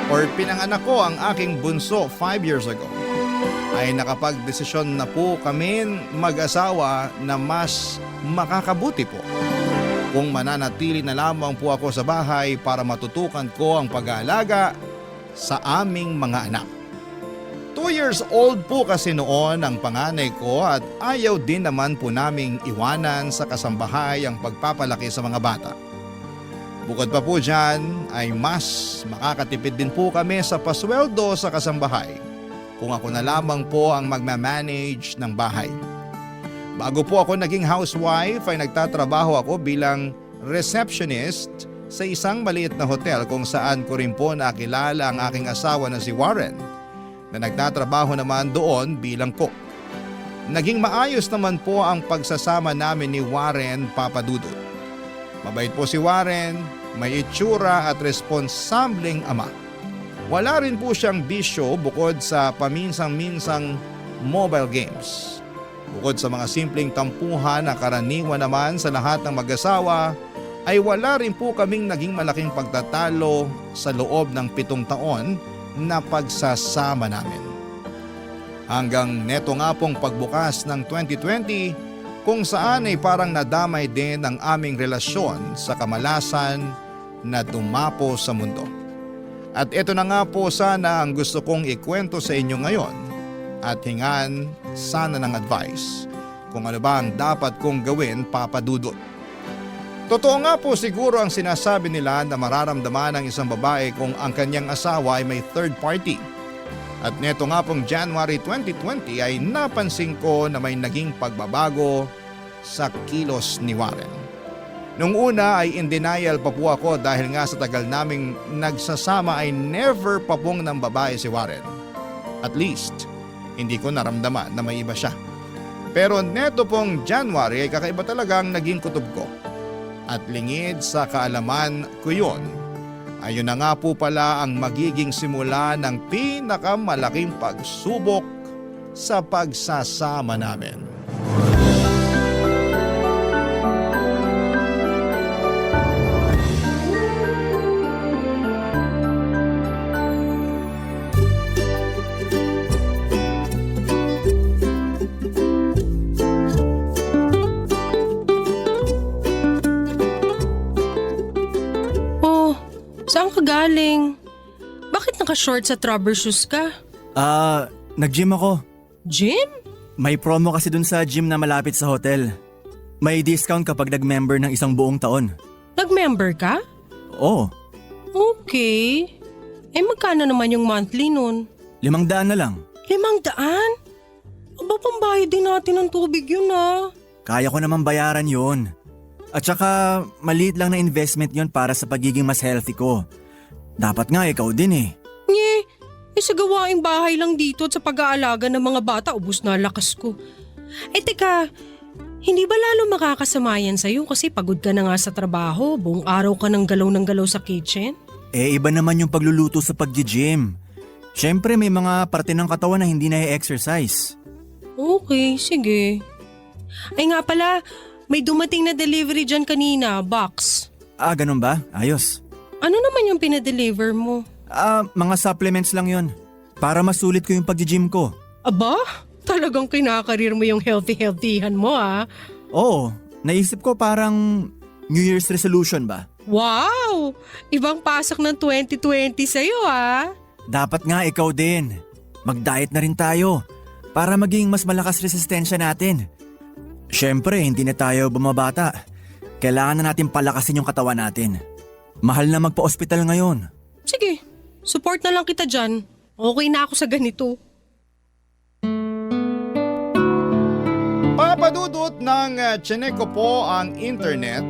or pinanganak ko ang aking bunso 5 years ago, ay nakapagdesisyon na po kami mag-asawa na mas makakabuti po kung mananatili na lamang po ako sa bahay para matutukan ko ang pag-aalaga sa aming mga anak. 2 years old po kasi noon ang panganay ko at ayaw din naman po naming iwanan sa kasambahay ang pagpapalaki sa mga bata. Bukod pa po dyan ay mas makakatipid din po kami sa pasweldo sa kasambahay kung ako na lamang po ang magmamanage ng bahay. Bago po ako naging housewife ay nagtatrabaho ako bilang receptionist sa isang maliit na hotel kung saan ko rin po nakilala ang aking asawa na si Warren na nagtatrabaho naman doon bilang cook. Naging maayos naman po ang pagsasama namin ni Warren Papadudut. Mabait po si Warren, may itsura at responsableng ama. Wala rin po siyang bisyo bukod sa paminsang-minsang mobile games. Bukod sa mga simpleng tampuhan na karaniwan naman sa lahat ng mag-asawa, ay wala rin po kaming naging malaking pagtatalo sa loob ng 7 taon na pagsasama namin. Hanggang neto nga pong pagbukas ng 2020 kung saan ay parang nadamay din ang aming relasyon sa kamalasan na dumapo sa mundo. At ito na nga po sana ang gusto kong ikwento sa inyo ngayon at hingan sana ng advice kung ano ba ang dapat kong gawin, Papa Dudut. Totoo nga po siguro ang sinasabi nila na mararamdaman ng isang babae kung ang kanyang asawa ay may third party. At neto nga pong January 2020 ay napansin ko na may naging pagbabago sa kilos ni Warren. Nung una ay in denial pa po ako dahil nga sa tagal naming nagsasama ay never pa pong ng babae si Warren. At least, hindi ko naramdaman na may iba siya. Pero neto pong January ay kakaiba talagang naging kutob ko. At lingid sa kaalaman ko yun, ayun na nga po pala ang magiging simula ng pinakamalaking pagsubok sa pagsasama namin. Saan ka galing? Bakit naka-short sa rubber shoes ka? Nag-gym ako. Gym? May promo kasi dun sa gym na malapit sa hotel. May discount kapag nag-member ng isang buong taon. Nag-member ka? Oo, Okay. Magkano naman yung monthly nun? 500 na lang. 500? Aba, pambayad din natin ng tubig yun ah. Kaya ko naman bayaran yun. At saka maliit lang na investment yon para sa pagiging mas healthy ko. Dapat nga ikaw din eh. Sa gawaing bahay lang dito at sa pag-aalaga ng mga bata, ubos na lakas ko. Teka, hindi ba lalo makakasama yan sa'yo kasi pagod ka na nga sa trabaho, buong araw ka ng galaw sa kitchen? Iba naman yung pagluluto sa pag-gym. Siyempre may mga parte ng katawan na hindi na-exercise. Okay, sige. Nga pala, may dumating na delivery dyan kanina, box. Ganun ba? Ayos. Ano naman yung pinadeliver mo? Mga supplements lang yon. Para masulit ko yung pag-gym ko. Aba, talagang kinakarir mo yung healthy-healthyhan mo ah. Oo, naisip ko parang New Year's resolution ba? Wow! Ibang pasok ng 2020 sa'yo ah. Dapat nga ikaw din. Mag-diet na rin tayo para maging mas malakas resistensya natin. Siyempre, hindi na tayo bumabata. Kailangan na natin palakasin yung katawan natin. Mahal na magpa-ospital ngayon. Sige, support na lang kita dyan. Okay na ako sa ganito. Papadudot ng tsinek ko po ang internet.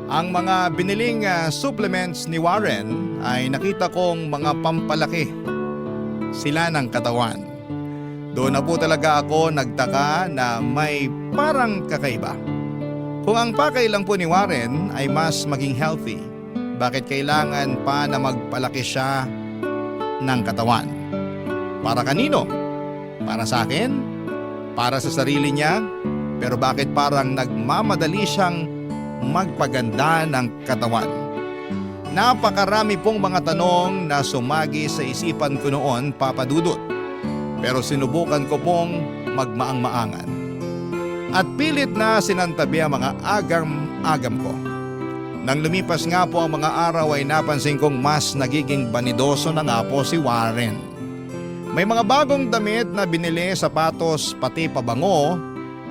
Ang mga biniling supplements ni Warren ay nakita kong mga pampalaki sila ng katawan. Doon na po talaga ako nagtaka na may parang kakaiba. Kung ang pakay lang po ni Warren ay mas maging healthy, bakit kailangan pa na magpalaki siya ng katawan? Para kanino? Para sa akin? Para sa sarili niya? Pero bakit parang nagmamadali siyang magpaganda ng katawan? Napakarami pong mga tanong na sumagi sa isipan ko noon, Papa Dudut. Pero sinubukan ko pong magmaang-maangan. At pilit na sinantabi ang mga agam-agam ko. Nang lumipas nga po ang mga araw ay napansin kong mas nagiging banidoso na nga po si Warren. May mga bagong damit na binili, sapatos, pati pabango.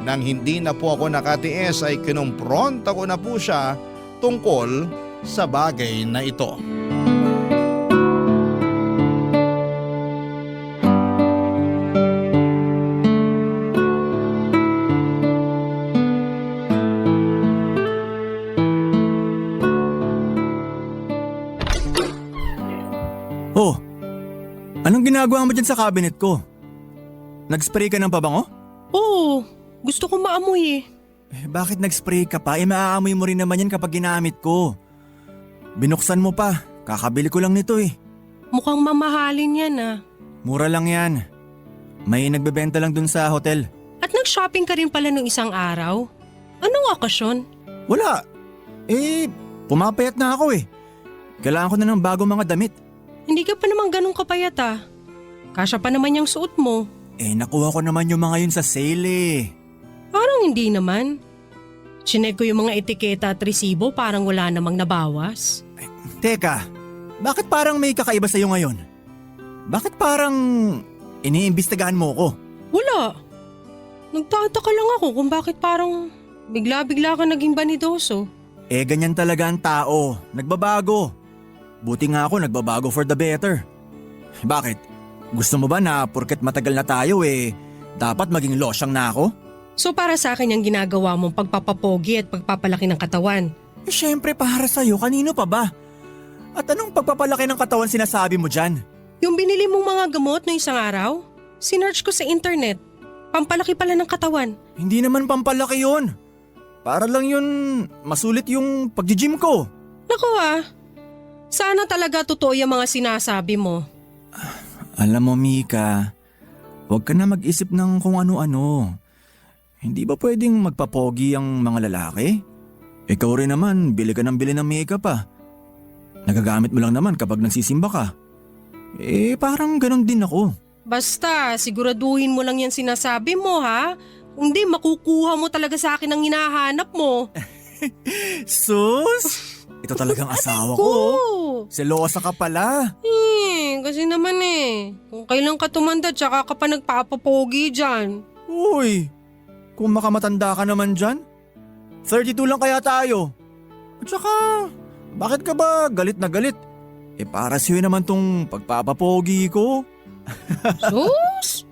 Nang hindi na po ako nakatiis ay kinumpronta ko na po siya tungkol sa bagay na ito. Oh, anong ginagawa mo dyan sa cabinet ko? Nag-spray ka ng pabango? Oo, gusto ko maamoy eh. Bakit nag-spray ka pa? Maaamoy mo rin naman yan kapag ginamit ko. Binuksan mo pa, kakabili ko lang nito eh. Mukhang mamahalin yan ah. Mura lang yan. May nagbebenta lang dun sa hotel. At nag-shopping ka rin pala nung isang araw? Anong okasyon? Wala. Pumapayat na ako eh. Kailangan ko na ng bagong mga damit. Hindi ka pa naman ganun kapayat ah. Kasya pa naman yung suot mo. Nakuha ko naman yung mga yun sa sale eh. Parang hindi naman. Chinek ko yung mga etiketa at resibo, parang wala namang nabawas. Teka, bakit parang may kakaiba sa'yo ngayon? Bakit parang iniimbestigahan mo ko? Wala. Nagtataka lang ako kung bakit parang bigla-bigla ka naging banidoso. Ganyan talaga ang tao. Nagbabago. Buti nga ako nagbabago for the better. Bakit? Gusto mo ba na porket matagal na tayo dapat maging losyang na ako? So para sa akin yung ginagawa mong pagpapapogi at pagpapalaki ng katawan. Syempre para sa'yo, kanino pa ba? At anong pagpapalaki ng katawan sinasabi mo dyan? Yung binili mong mga gamot no isang araw, sinearch ko sa internet. Pampalaki pala ng katawan. Hindi naman pampalaki yun. Para lang yun masulit yung pag-gym ko. Naku sana talaga totoo yung mga sinasabi mo. Alam mo Mika, huwag ka na mag-isip ng kung ano-ano. Hindi ba pwedeng magpapogi ang mga lalaki? Ikaw rin naman, bili ka ng bili ng makeup ah. Nagagamit mo lang naman kapag nagsisimba ka. Parang ganon din ako. Basta, siguraduhin mo lang yan sinasabi mo ha. Hindi, makukuha mo talaga sa akin ang hinahanap mo. Sus! Ito talagang asawa ko. Selosa ka pala. Kasi naman kung kailan ka tumanda tsaka ka pa nagpapapogi dyan. Uy, kung makamatanda ka naman dyan, 32 lang kaya tayo. At saka, bakit ka ba galit na galit? Para sa'yo naman tong pagpapapogi ko. Sus!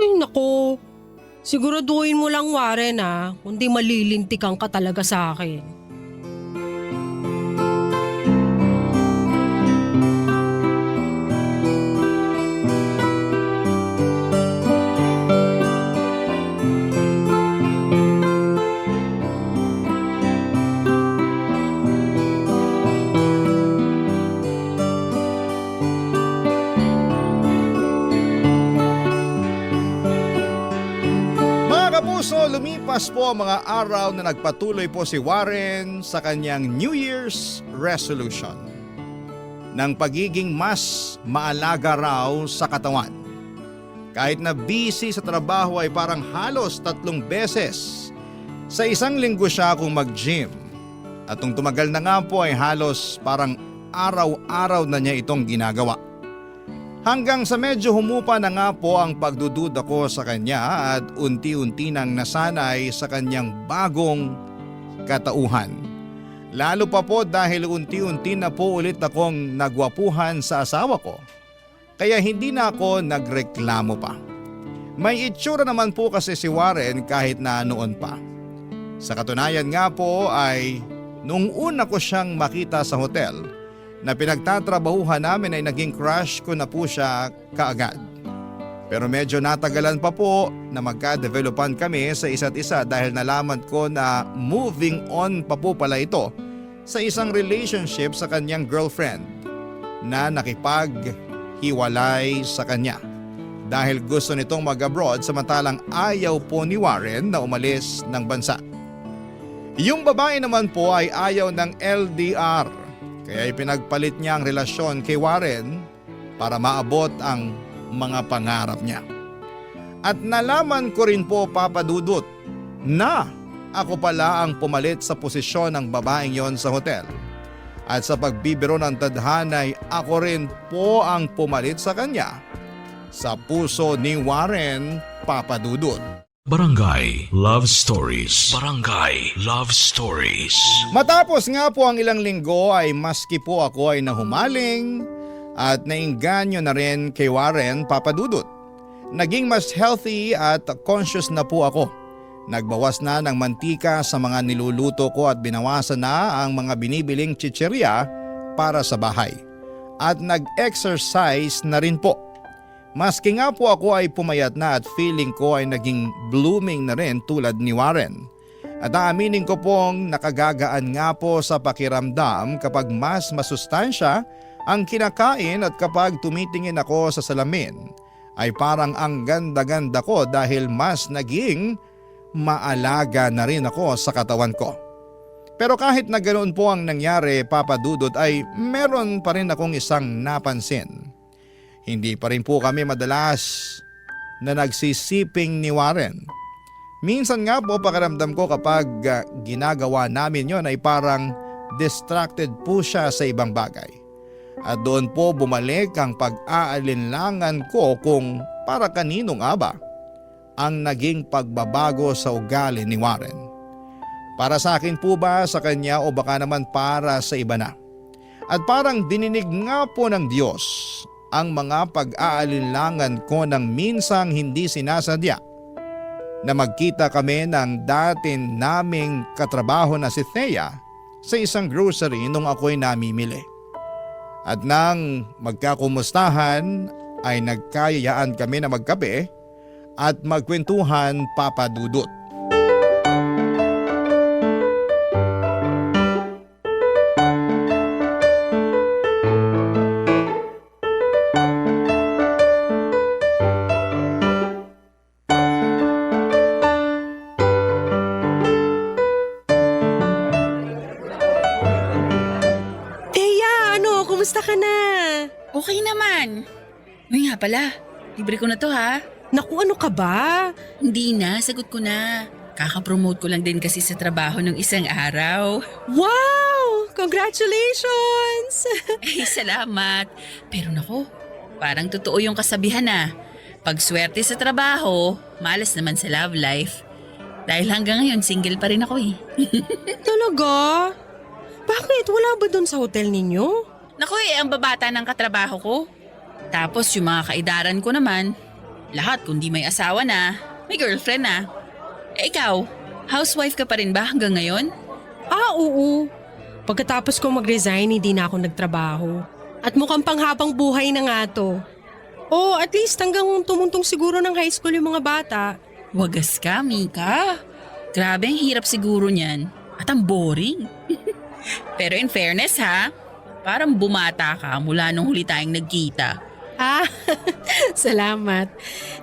Ay nako, siguraduhin mo lang Warren kundi malilintikan ka talaga sa akin. So lumipas po ang mga araw na nagpatuloy po si Warren sa kanyang New Year's resolution ng pagiging mas maalaga raw sa katawan. Kahit na busy sa trabaho ay parang halos 3 beses sa isang linggo siya kung mag-gym. At nung tumagal na nga po ay halos parang araw-araw na niya itong ginagawa. Hanggang sa medyo humupa na nga po ang pagdududa ko sa kanya at unti-unti nang nasanay sa kanyang bagong katauhan. Lalo pa po dahil unti-unti na po ulit akong nagwapuhan sa asawa ko. Kaya hindi na ako nagreklamo pa. May itsura naman po kasi si Warren kahit na noon pa. Sa katunayan nga po ay nung una ko siyang makita sa hotel, na pinagtatrabahuhan namin ay naging crush ko na po siya kaagad. Pero medyo natagalan pa po na magka-developan kami sa isa't isa dahil nalaman ko na moving on pa po pala ito sa isang relationship sa kanyang girlfriend na nakipaghiwalay sa kanya dahil gusto nitong mag-abroad samantalang ayaw po ni Warren na umalis ng bansa. Yung babae naman po ay ayaw ng LDR kaya ipinagpalit niya ang relasyon kay Warren para maabot ang mga pangarap niya. At nalaman ko rin po, Papa Dudut, na ako pala ang pumalit sa posisyon ng babaeng yon sa hotel. At sa pagbibiro ng tadhana ay ako rin po ang pumalit sa kanya sa puso ni Warren, Papa Dudut. Barangay Love Stories. Barangay Love Stories. Matapos nga po ang ilang linggo ay maski po ako ay nahumaling at nainganyo na rin kay Warren, Papa Dudut. Naging mas healthy at conscious na po ako. Nagbawas na ng mantika sa mga niluluto ko at binawasan na ang mga binibiling chichirya para sa bahay. At nag-exercise na rin po. Maski nga po ako ay pumayat na at feeling ko ay naging blooming na rin tulad ni Warren. At aaminin ko pong nakagagaan nga po sa pakiramdam kapag mas masustansya ang kinakain at kapag tumitingin ako sa salamin ay parang ang ganda-ganda ko dahil mas naging maalaga na rin ako sa katawan ko. Pero kahit na ganoon po ang nangyari, Papa Dudut, ay meron pa rin akong isang napansin. Hindi pa rin po kami madalas na nagsisiping ni Warren. Minsan nga po pakiramdam ko kapag ginagawa namin yon ay parang distracted po siya sa ibang bagay. At doon po bumalik ang pag-aalinlangan ko kung para kanino nga ba ang naging pagbabago sa ugali ni Warren. Para sa akin po ba, sa kanya o baka naman para sa iba na? At parang dininig nga po ng Diyos ang mga pag-aalinlangan ko nang minsang hindi sinasadya na magkita kami ng dati naming katrabaho na si Thea sa isang grocery nung ako'y namimili. At nang magkakumustahan ay nagkayayaan kami na magkape at magkwentuhan, Papa Dudut. Kumusta ka na? Okay naman. Uy nga pala, libre ko na to ha. Naku, ano ka ba? Hindi na, sagot ko na. Kakapromote ko lang din kasi sa trabaho ng isang araw. Wow! Congratulations! Salamat. Pero naku, parang totoo yung kasabihan na. Pag swerte sa trabaho, malas naman sa love life. Dahil hanggang ngayon, single pa rin ako eh. Talaga? Bakit? Wala ba dun sa hotel ninyo? Naku ang babata ng katrabaho ko. Tapos yung mga kaidaran ko naman, lahat kundi may asawa na, may girlfriend na. Ikaw, housewife ka pa rin ba hanggang ngayon? Oo. Pagkatapos kong mag-resign, hindi na ako nagtrabaho. At mukhang panghabang buhay na nga to. O at least hanggang tumuntong siguro ng high school yung mga bata. Wagas ka, Mika. Grabe, ang hirap siguro niyan. At ang boring. Pero in fairness ha, parang bumata ka mula nung huli tayong nagkita. Salamat.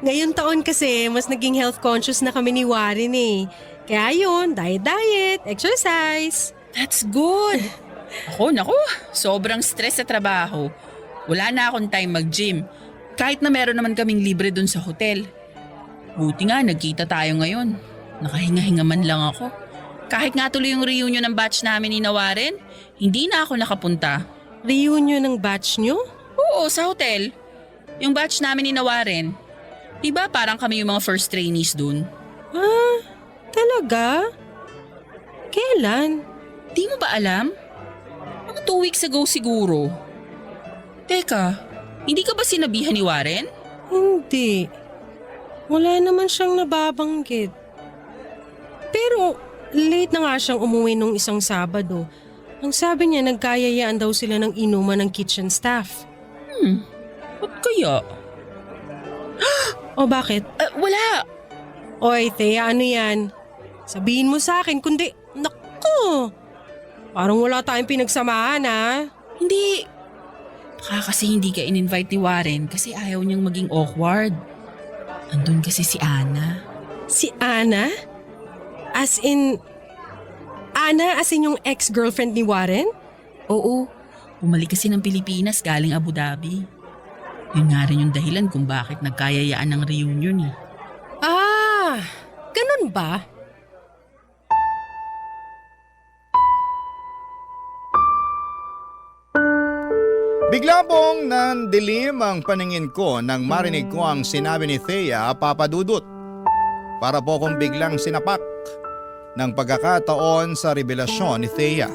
Ngayon taon kasi mas naging health conscious na kami ni Warren eh. Kaya yun, diet, exercise. That's good. Naku, sobrang stress sa trabaho. Wala na akong time mag-gym. Kahit na meron naman kaming libre dun sa hotel. Buti nga, nagkita tayo ngayon. Nakahinga-hinga man lang ako. Kahit nga tuloy yung reunion ng batch namin ni Warren, hindi na ako nakapunta. Reunion ng batch nyo? Oo, sa hotel. Yung batch namin ni Warren. Diba parang kami yung mga first trainees dun? Talaga? Kailan? Di mo ba alam? Mga 2 weeks ago siguro. Teka, hindi ka ba sinabihan ni Warren? Hindi. Wala naman siyang nababanggit. Pero late na nga siyang umuwi nung isang Sabado. Ang sabi niya nagkayayaan daw sila ng inuman ng kitchen staff. Ba't kaya? O bakit? Wala. Oy, Thea, ano yan? Sabihin mo sa akin, kundi... Naku! Parang wala tayong pinagsamahan ha. Hindi. Baka kasi hindi ka in-invite ni Warren kasi ayaw niyang maging awkward. Andun kasi si Ana. Si Ana? Ana as in yung ex-girlfriend ni Warren? Oo, bumalik kasi ng Pilipinas galing Abu Dhabi. Yun nga rin yung dahilan kung bakit nagkayayaan ng reunion eh. Ah, ganun ba? Bigla pong nandilim ang paningin ko nang marinig ko ang sinabi ni Thea, Papa Dudut. Para po akong biglang sinapak ng pagkakataon sa revelasyon ni Thea.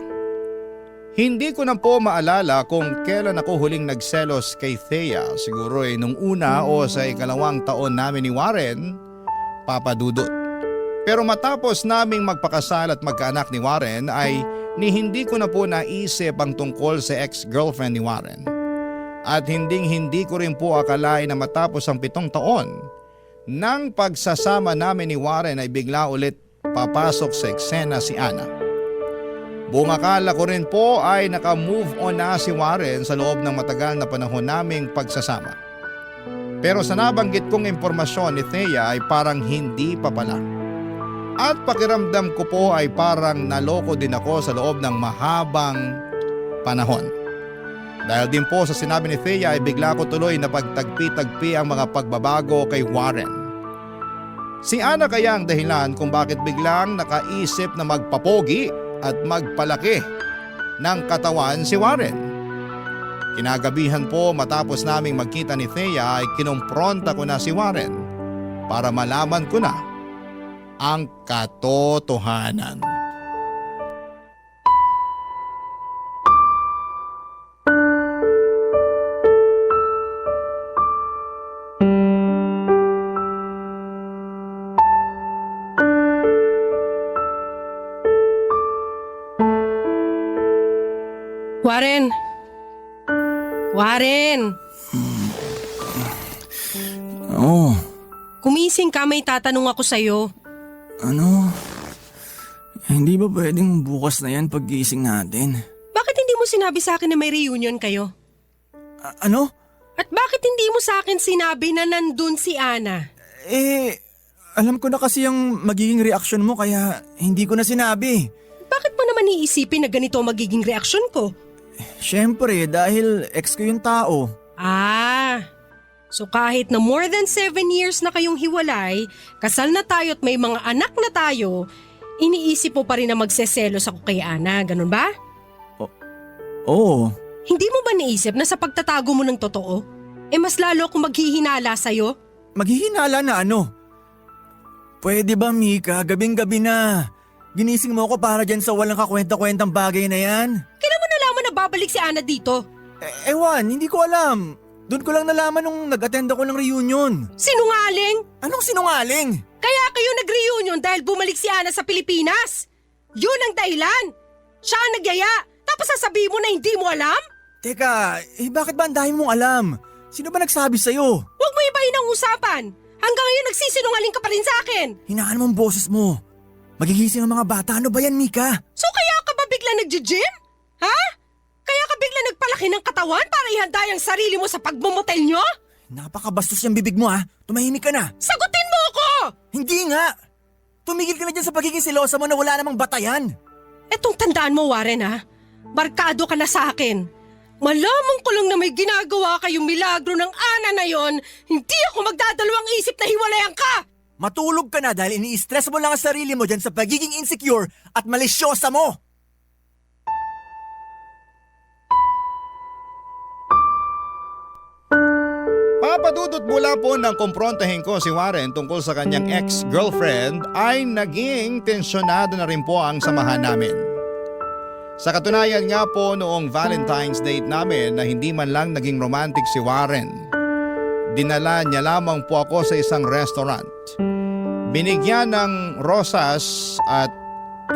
Hindi ko na po maalala kung kailan ako huling nagselos kay Thea. Siguro ay nung una o sa ikalawang taon namin ni Warren, Papa Dudut. Pero matapos naming magpakasal at magkaanak ni Warren ay hindi ko na po naisip ang tungkol sa ex-girlfriend ni Warren. At hindi ko rin po akalain na matapos ang 7 taon, nang pagsasama namin ni Warren ay bigla ulit papasok sa eksena si Ana. Buong akala ko rin po ay naka-move on na si Warren sa loob ng matagal na panahon naming pagsasama. Pero sa nabanggit kong impormasyon ni Thea ay parang hindi pa pala. At pakiramdam ko po ay parang naloko din ako sa loob ng mahabang panahon. Dahil din po sa sinabi ni Thea ay bigla ko tuloy na pagtagpi-tagpi ang mga pagbabago kay Warren. Si Ana kaya ang dahilan kung bakit biglang nakaisip na magpapogi at magpalaki ng katawan si Warren. Kinagabihan po matapos naming magkita ni Thea ay kinumpronta ko na si Warren para malaman ko na ang katotohanan. Warren! Warren! Oo, Kumising ka, may tatanong ako sa'yo. ano? Hindi ba pwedeng bukas na yan paggising natin? Bakit hindi mo sinabi sa akin na may reunion kayo? Ano? At bakit hindi mo sa akin sinabi na nandun si Ana? Alam ko na kasi yung magiging reaksyon mo kaya hindi ko na sinabi. Bakit mo naman iisipin na ganito ang magiging reaksyon ko? Siyempre, dahil ex ko yung tao. Ah, so kahit na more than 7 years na kayong hiwalay, kasal na tayo at may mga anak na tayo, iniisip mo pa rin na magseselos ako kay Ana, ganun ba? Oo. Hindi mo ba naisip na sa pagtatago mo ng totoo, mas lalo akong maghihinala sa'yo? Maghihinala na ano? Pwede ba, Mika? Gabing-gabi na. Ginising mo ako para dyan sa walang kakwenta-kwentang bagay na yan? Kailan mo nalaman na babalik si Ana dito? Ewan, hindi ko alam. Doon ko lang nalaman nung nag-attend ako ng reunion. Sinungaling? Anong sinungaling? Kaya kayo nag-reunion dahil bumalik si Ana sa Pilipinas? Yun ang dahilan. Siya ang nagyaya, tapos sasabihin mo na hindi mo alam? Teka, bakit ba ang dami mong alam? Sino ba nagsabi sa'yo? Huwag mo ibahin ang usapan. Hanggang ngayon nagsisinungaling ka pa rin sa akin. Hinaan mo ang boses mo. Magigising ang mga bata. Ano ba yan, Mika? So kaya ka ba bigla nag-gym? Ha? Kaya ka bigla nagpalaki ng katawan para ihanda ang sarili mo sa pagmumotel nyo? Napakabastos yung bibig mo, ha? Tumahimik ka na. Sagutin mo ako! Hindi nga! Tumigil ka na dyan sa pagiging silosa mo na wala namang batayan. Etong tandaan mo, Warren, ha? Barkado ka na sa akin. Malaman ko lang na may ginagawa kayong milagro ng Ana na yon, hindi ako magdadalawang isip na hiwalayan ka! Matulog ka na dahil ini-stress mo lang ang sarili mo dyan sa pagiging insecure at malisyosa mo. Papadudot mula po nang kumprontahin ko si Warren tungkol sa kanyang ex-girlfriend ay naging tensyonado na rin po ang samahan namin. Sa katunayan nga po noong Valentine's date namin na hindi man lang naging romantic si Warren. Dinala niya lamang po ako sa isang restaurant. Binigyan ng rosas at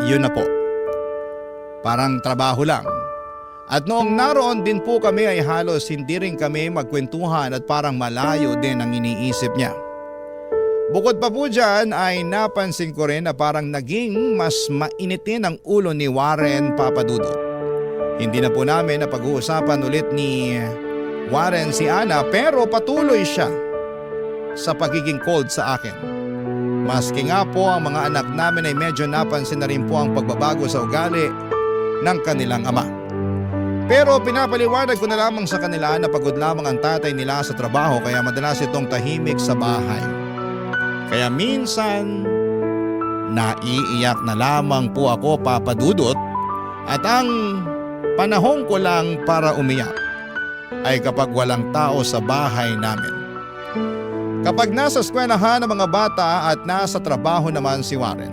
yun na po. Parang trabaho lang. At noong naroon din po kami ay halos hindi rin kami magkwentuhan at parang malayo din ang iniisip niya. Bukod pa po dyan ay napansin ko rin na parang naging mas mainitin ang ulo ni Warren Papadudot. Hindi na po namin napag-uusapan ulit ni Warren si Ana pero patuloy siya sa pagiging cold sa akin. Maski nga po ang mga anak namin ay medyo napansin na rin po ang pagbabago sa ugali ng kanilang ama. Pero pinapaliwanag ko na lamang sa kanila na pagod lamang ang tatay nila sa trabaho kaya madalas itong tahimik sa bahay. Kaya minsan, naiiyak na lamang po ako, Papa Dudut, at ang panahon ko lang para umiyak ay kapag walang tao sa bahay namin. Kapag nasa eskwelahan ng mga bata at nasa trabaho naman si Warren.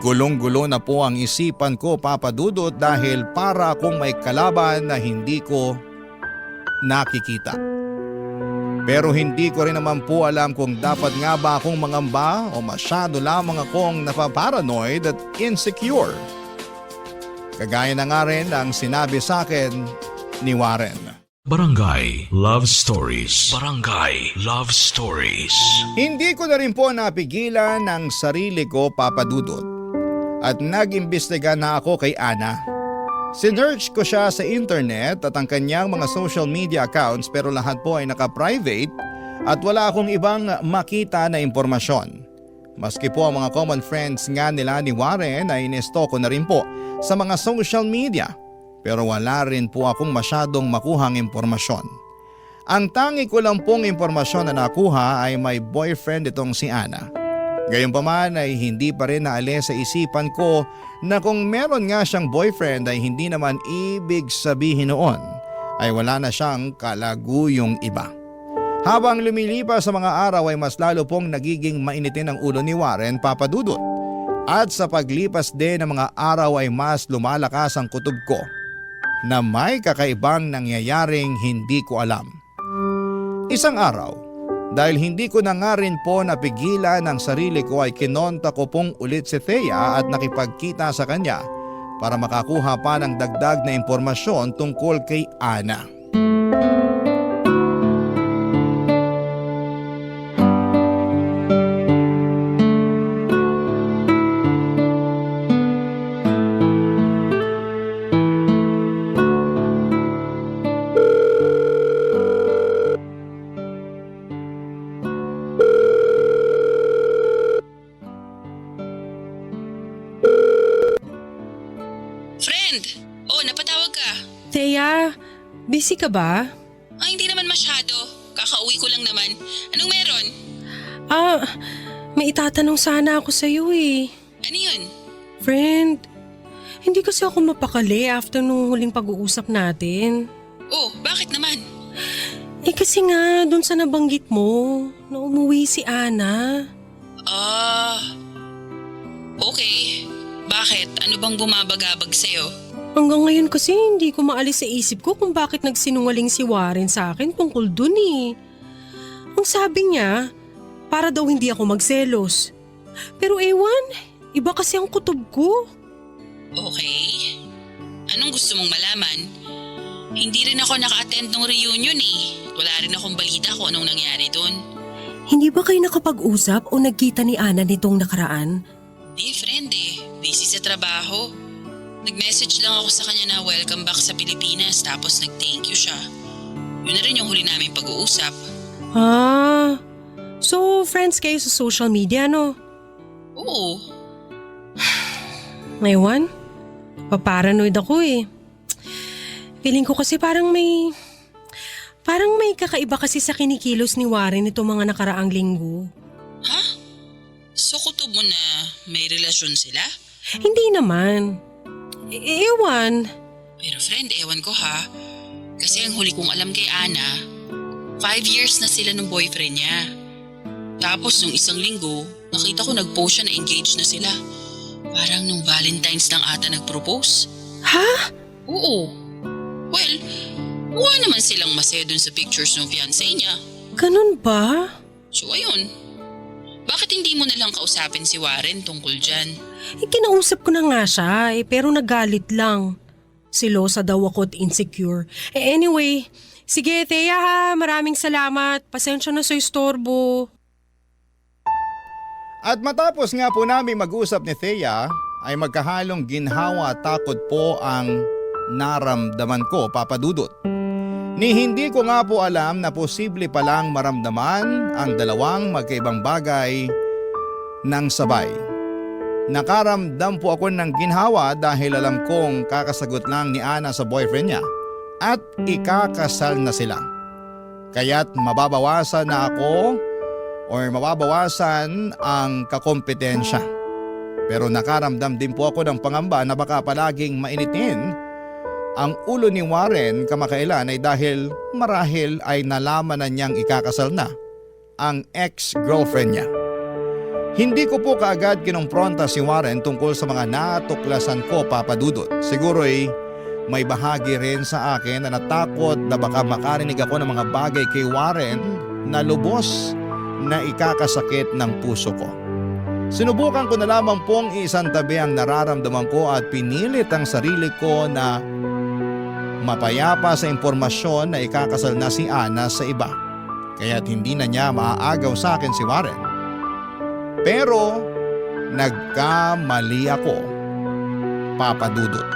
Gulong-gulo na po ang isipan ko, Papa Dudut, dahil para akong may kalaban na hindi ko nakikita. Pero hindi ko rin naman po alam kung dapat nga ba akong mangamba o masyado lamang akong napaparanoid at insecure. Kagaya na nga rin ang sinabi sa akin ni Warren. Barangay Love Stories. Barangay Love Stories. Hindi ko na rin po napigilan ang sarili ko, Papa Dudut. At nag-imbestiga na ako kay Ana. Sinearch ko siya sa internet at ang kanyang mga social media accounts pero lahat po ay naka-private at wala akong ibang makita na impormasyon. Maski po ang mga common friends nga nila ni Warren ay inesto ko na rin po sa mga social media pero wala rin po akong masyadong makuhang impormasyon. Ang tangi ko lang pong impormasyon na nakuha ay may boyfriend itong si Ana. Gayunpaman ay hindi pa rin naalis sa isipan ko na kung meron nga siyang boyfriend ay hindi naman ibig sabihin noon ay wala na siyang kalaguyong iba. Habang lumilipas sa mga araw ay mas lalo pong nagiging mainitin ang ulo ni Warren Papadudot. At sa paglipas din ng mga araw ay mas lumalakas ang kutob ko na may kakaibang nangyayaring hindi ko alam. Isang araw, dahil hindi ko na nga rin po napigilan ang sarili ko ay kinonta ko pong ulit si Thea at nakipagkita sa kanya para makakuha pa ng dagdag na impormasyon tungkol kay Ana. Busy ka ba? Hindi naman masyado. Kakauwi ko lang naman. Anong meron? May itatanong sana ako sa'yo eh. Ano yun? Friend, hindi kasi ako mapakali after nung huling pag-uusap natin. Oh, bakit naman? Kasi nga, dun sa nabanggit mo, na umuwi si Ana. Okay. Bakit? Ano bang bumabagabag sa'yo? Hanggang ngayon kasi hindi ko maalis sa isip ko kung bakit nagsinungaling si Warren sa akin tungkol dun eh. Ang sabi niya, para daw hindi ako magselos. Pero ewan, iba kasi ang kutob ko. Okay. Anong gusto mong malaman? Hindi rin ako naka-attend ng reunion eh. Wala rin akong balita kung anong nangyari dun. Hindi ba kayo nakapag-usap o nagkita ni Ana nitong nakaraan? Hindi friend eh. Busy sa trabaho. Nag-message lang ako sa kanya na welcome back sa Pilipinas tapos nag-thank you siya. Yun na rin yung huli naming pag-uusap. So friends kayo sa social media no? Oo. Ewan, paparanoid ako eh. Feeling ko kasi parang may kakaiba kasi sa kinikilos ni Warren itong mga nakaraang linggo. Ha? So kutob mo na may relasyon sila? Hindi naman. Ewan. Pero friend, ewan ko ha. Kasi ang huli kong alam kay Ana, 5 years na sila ng boyfriend niya. Tapos nung isang linggo, nakita ko nag-post siya na engaged na sila. Parang nung Valentine's lang ata nag-propose. Ha? Oo. Well, mukha naman silang masaya dun sa pictures ng fiancé niya. Ganun ba? So ayun. Bakit hindi mo nalang kausapin si Warren tungkol dyan? Kinausap ko na nga siya pero nagalit lang. Silosa daw ako at insecure. Anyway, sige Thea ha, maraming salamat. Pasensya na sa istorbo. At matapos nga po namin mag-usap ni Thea, ay magkahalong ginhawa at takot po ang naramdaman ko, Papa Dudut. Ni hindi ko nga po alam na posible palang maramdaman ang dalawang magkaibang bagay ng sabay. Nakaramdam po ako ng ginhawa dahil alam kong kakasagot lang ni Ana sa boyfriend niya at ikakasal na sila. Kaya't mababawasan na ako or mababawasan ang kakompetensya. Pero nakaramdam din po ako ng pangamba na baka palaging mainitin ang ulo ni Warren kamakailan ay dahil marahil ay nalaman na niyang ikakasal na ang ex-girlfriend niya. Hindi ko po kaagad kinumpronta si Warren tungkol sa mga natuklasan ko, Papa Dudut. Siguro ay may bahagi rin sa akin na natakot na baka makarinig ako ng mga bagay kay Warren na lubos na ikakasakit ng puso ko. Sinubukan ko na lamang pong isantabi ang nararamdaman ko at pinilit ang sarili ko na mapayapa sa impormasyon na ikakasal na si Ana sa iba. Kaya't hindi na niya maaagaw sa akin si Warren. Pero nagkamali ako, Papa Dudut.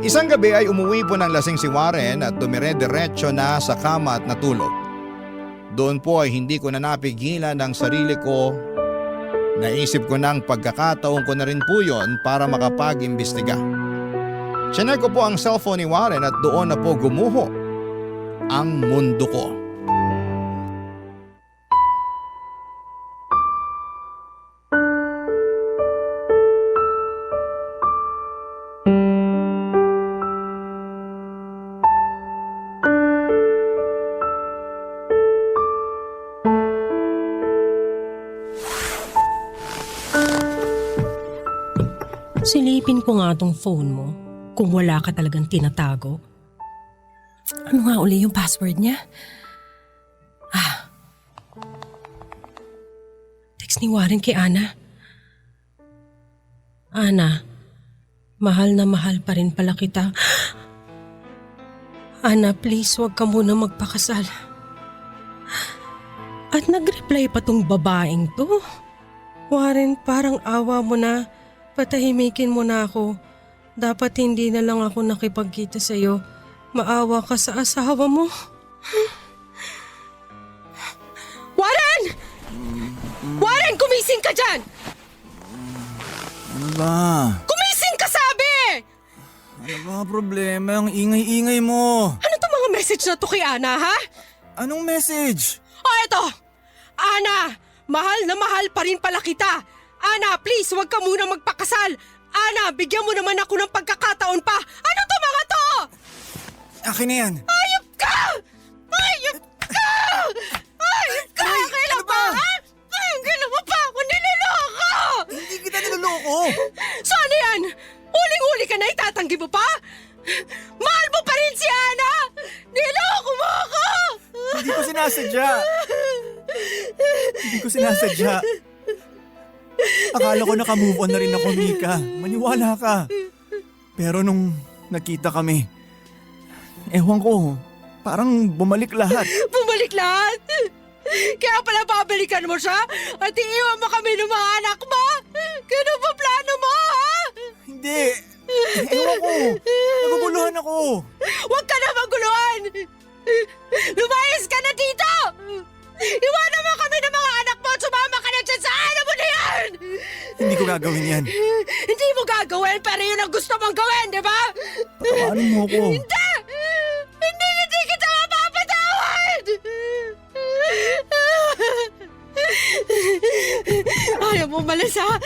Isang gabi ay umuwi po ng lasing si Warren at dumire-diretso na sa kama at natulog. Doon po ay hindi ko na napigilan ang sarili ko. Naisip ko ng pagkakataon ko na rin po yon para makapag-imbestiga. Chinek ko po ang cellphone ni Warren at doon na po gumuho ang mundo ko. Silipin ko nga tong phone mo kung wala ka talagang tinatago. Ano nga uli yung password niya? Text ni Warren kay Ana. Ana, mahal na mahal pa rin pala kita. Ana, please wag ka muna magpakasal. At nag-reply pa tong babaeng to. Warren, parang awa mo na. Patahimikin mo na ako. Dapat hindi na lang ako nakipagkita sa iyo. Maawa ka sa asawa mo. Warren! Warren, kumising ka dyan! Ano ba? Kumising ka, sabi! Ano ba problema? Ang ingay-ingay mo. Ano to mga message na to kay Ana, ha? Anong message? Eto! Ana, mahal na mahal pa rin pala kita. Ana, please, huwag ka muna magpakasal. Ana, bigyan mo naman ako ng pagkakataon pa. Ano to mga to? Akin na yan. Ayop ka! Ayop ka! Ayop ka! Kailan pa, ha? Kailan mo pa ako niloloko? Hindi kita niloloko. So ano yan? Huling-huli ka na, itatanggi mo pa? Mahal mo pa rin si Ana! Niloko mo ako! Hindi ko sinasadya. Hindi ko sinasadya. Akala ko naka-move on na rin ako, Mika. Maniwala ka. Pero nung nakita kami, ewan ko, parang bumalik lahat. Bumalik lahat? Kaya pala babalikan mo siya at iiwan mo kami ng mga anak mo? Ganun ba plano mo, ha? Hindi. Ewan ko. Naguguluhan ako. Huwag ka na maguluhan! Lumayas ka na dito! Iwanan mo kami ng mga anak mo at sumama ka na dyan sa ano mo na yan! Hindi ko gagawin yan. Hindi mo gagawin pero yun ang gusto mong gawin, di ba? Patawarin mo ako. Hindi! Hindi kita mapapatawad! Ayaw mo malas, ha?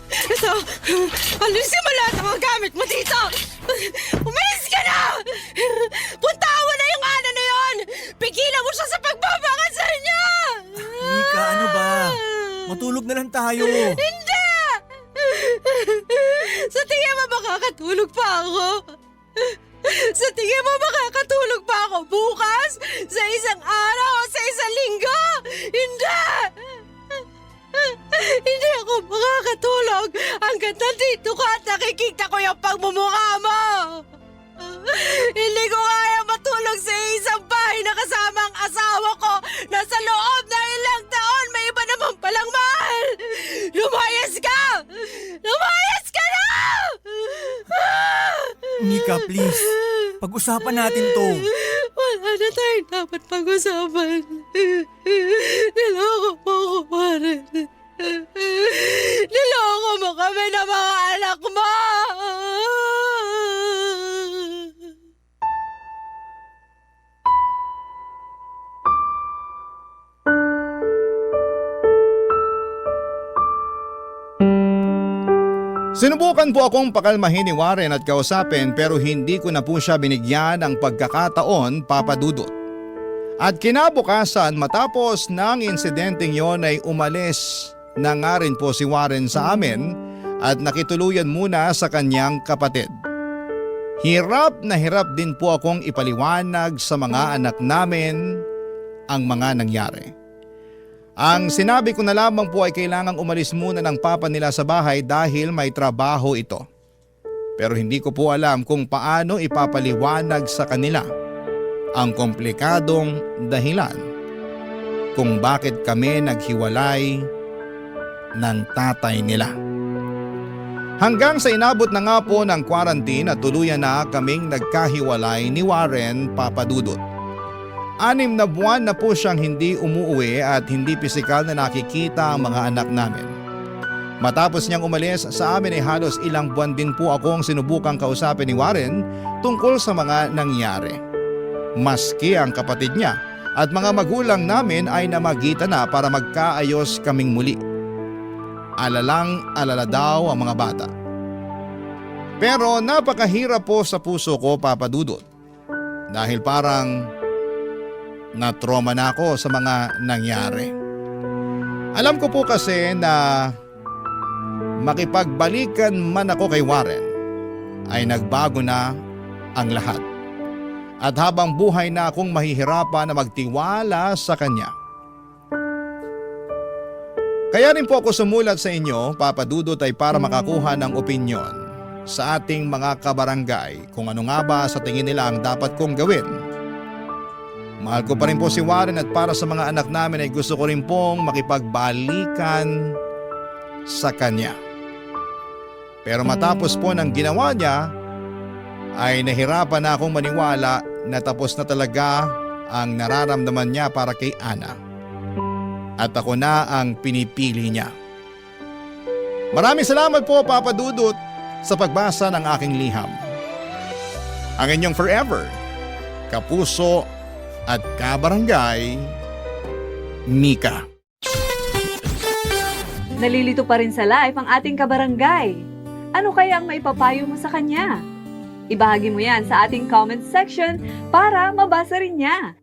Ito, alisin mo lahat ng mga gamit mo dito! Umalis ka na! Puntaan mo na yung Ana na yun! Pigilan mo siya sa pagbabakasal niya! Mika, ano ba? Matulog na lang tayo. Hindi! Sa tingin mo makakatulog pa ako? Sa tingin mo makakatulog pa ako bukas? Sa isang araw o sa isang linggo? Hindi! Hindi ako makakatulog hanggang nandito ka at nakikita ko yung pagmumukha mo! Hindi ko kaya matulog sa isang bahay na kasama ang asawa ko na sa loob ng ilang taon may Mika, please. Pag-usapan natin to. Wala na tayong dapat pag-usapan. Niloko mo ako, Warren. Niloko mo kami na mga anak mo! Sinubukan po akong pakalmahin ni Warren at kausapin pero hindi ko na po siya binigyan ng pagkakataon, Papa Dudut. At kinabukasan matapos ng insidenteng yon ay umalis na nga rin po si Warren sa amin at nakituluyan muna sa kanyang kapatid. Hirap na hirap din po akong ipaliwanag sa mga anak namin ang mga nangyari. Ang sinabi ko na lamang po ay kailangang umalis muna ng papa nila sa bahay dahil may trabaho ito. Pero hindi ko po alam kung paano ipapaliwanag sa kanila ang komplikadong dahilan kung bakit kami naghiwalay ng tatay nila. Hanggang sa inabot na nga po ng quarantine at tuluyan na kaming nagkahiwalay ni Warren, Papa Dudut. 6 na buwan na po siyang hindi umuwi at hindi pisikal na nakikita ang mga anak namin. Matapos niyang umalis sa amin ay halos ilang buwan din po akong sinubukang kausapin ni Warren tungkol sa mga nangyari. Maski ang kapatid niya at mga magulang namin ay namagitan na para magkaayos kaming muli. Alalang-alala daw ang mga bata. Pero napakahirap po sa puso ko, Papa Dudut. Dahil parang na-trauma na ako sa mga nangyari. Alam ko po kasi na makipagbalikan man ako kay Warren ay nagbago na ang lahat. At habang buhay na akong mahihirapan na magtiwala sa kanya. Kaya rin po ako sumulat sa inyo, Papa Dudut, ay para makakuha ng opinyon sa ating mga kabarangay kung ano nga ba sa tingin nila ang dapat kong gawin. Mahal ko pa rin po si Warren at para sa mga anak namin ay gusto ko rin pong makipagbalikan sa kanya. Pero matapos po ng ginawa niya ay nahirapan na akong maniwala na tapos na talaga ang nararamdaman niya para kay Ana. At ako na ang pinipili niya. Maraming salamat po, Papa Dudut, sa pagbasa ng aking liham. Ang inyong forever, kapuso at kabarangay, Mika. Nalilito pa rin sa live ang ating kabarangay. Ano kaya ang maipapayo mo sa kanya? Ibahagi mo yan sa ating comment section para mabasa rin niya.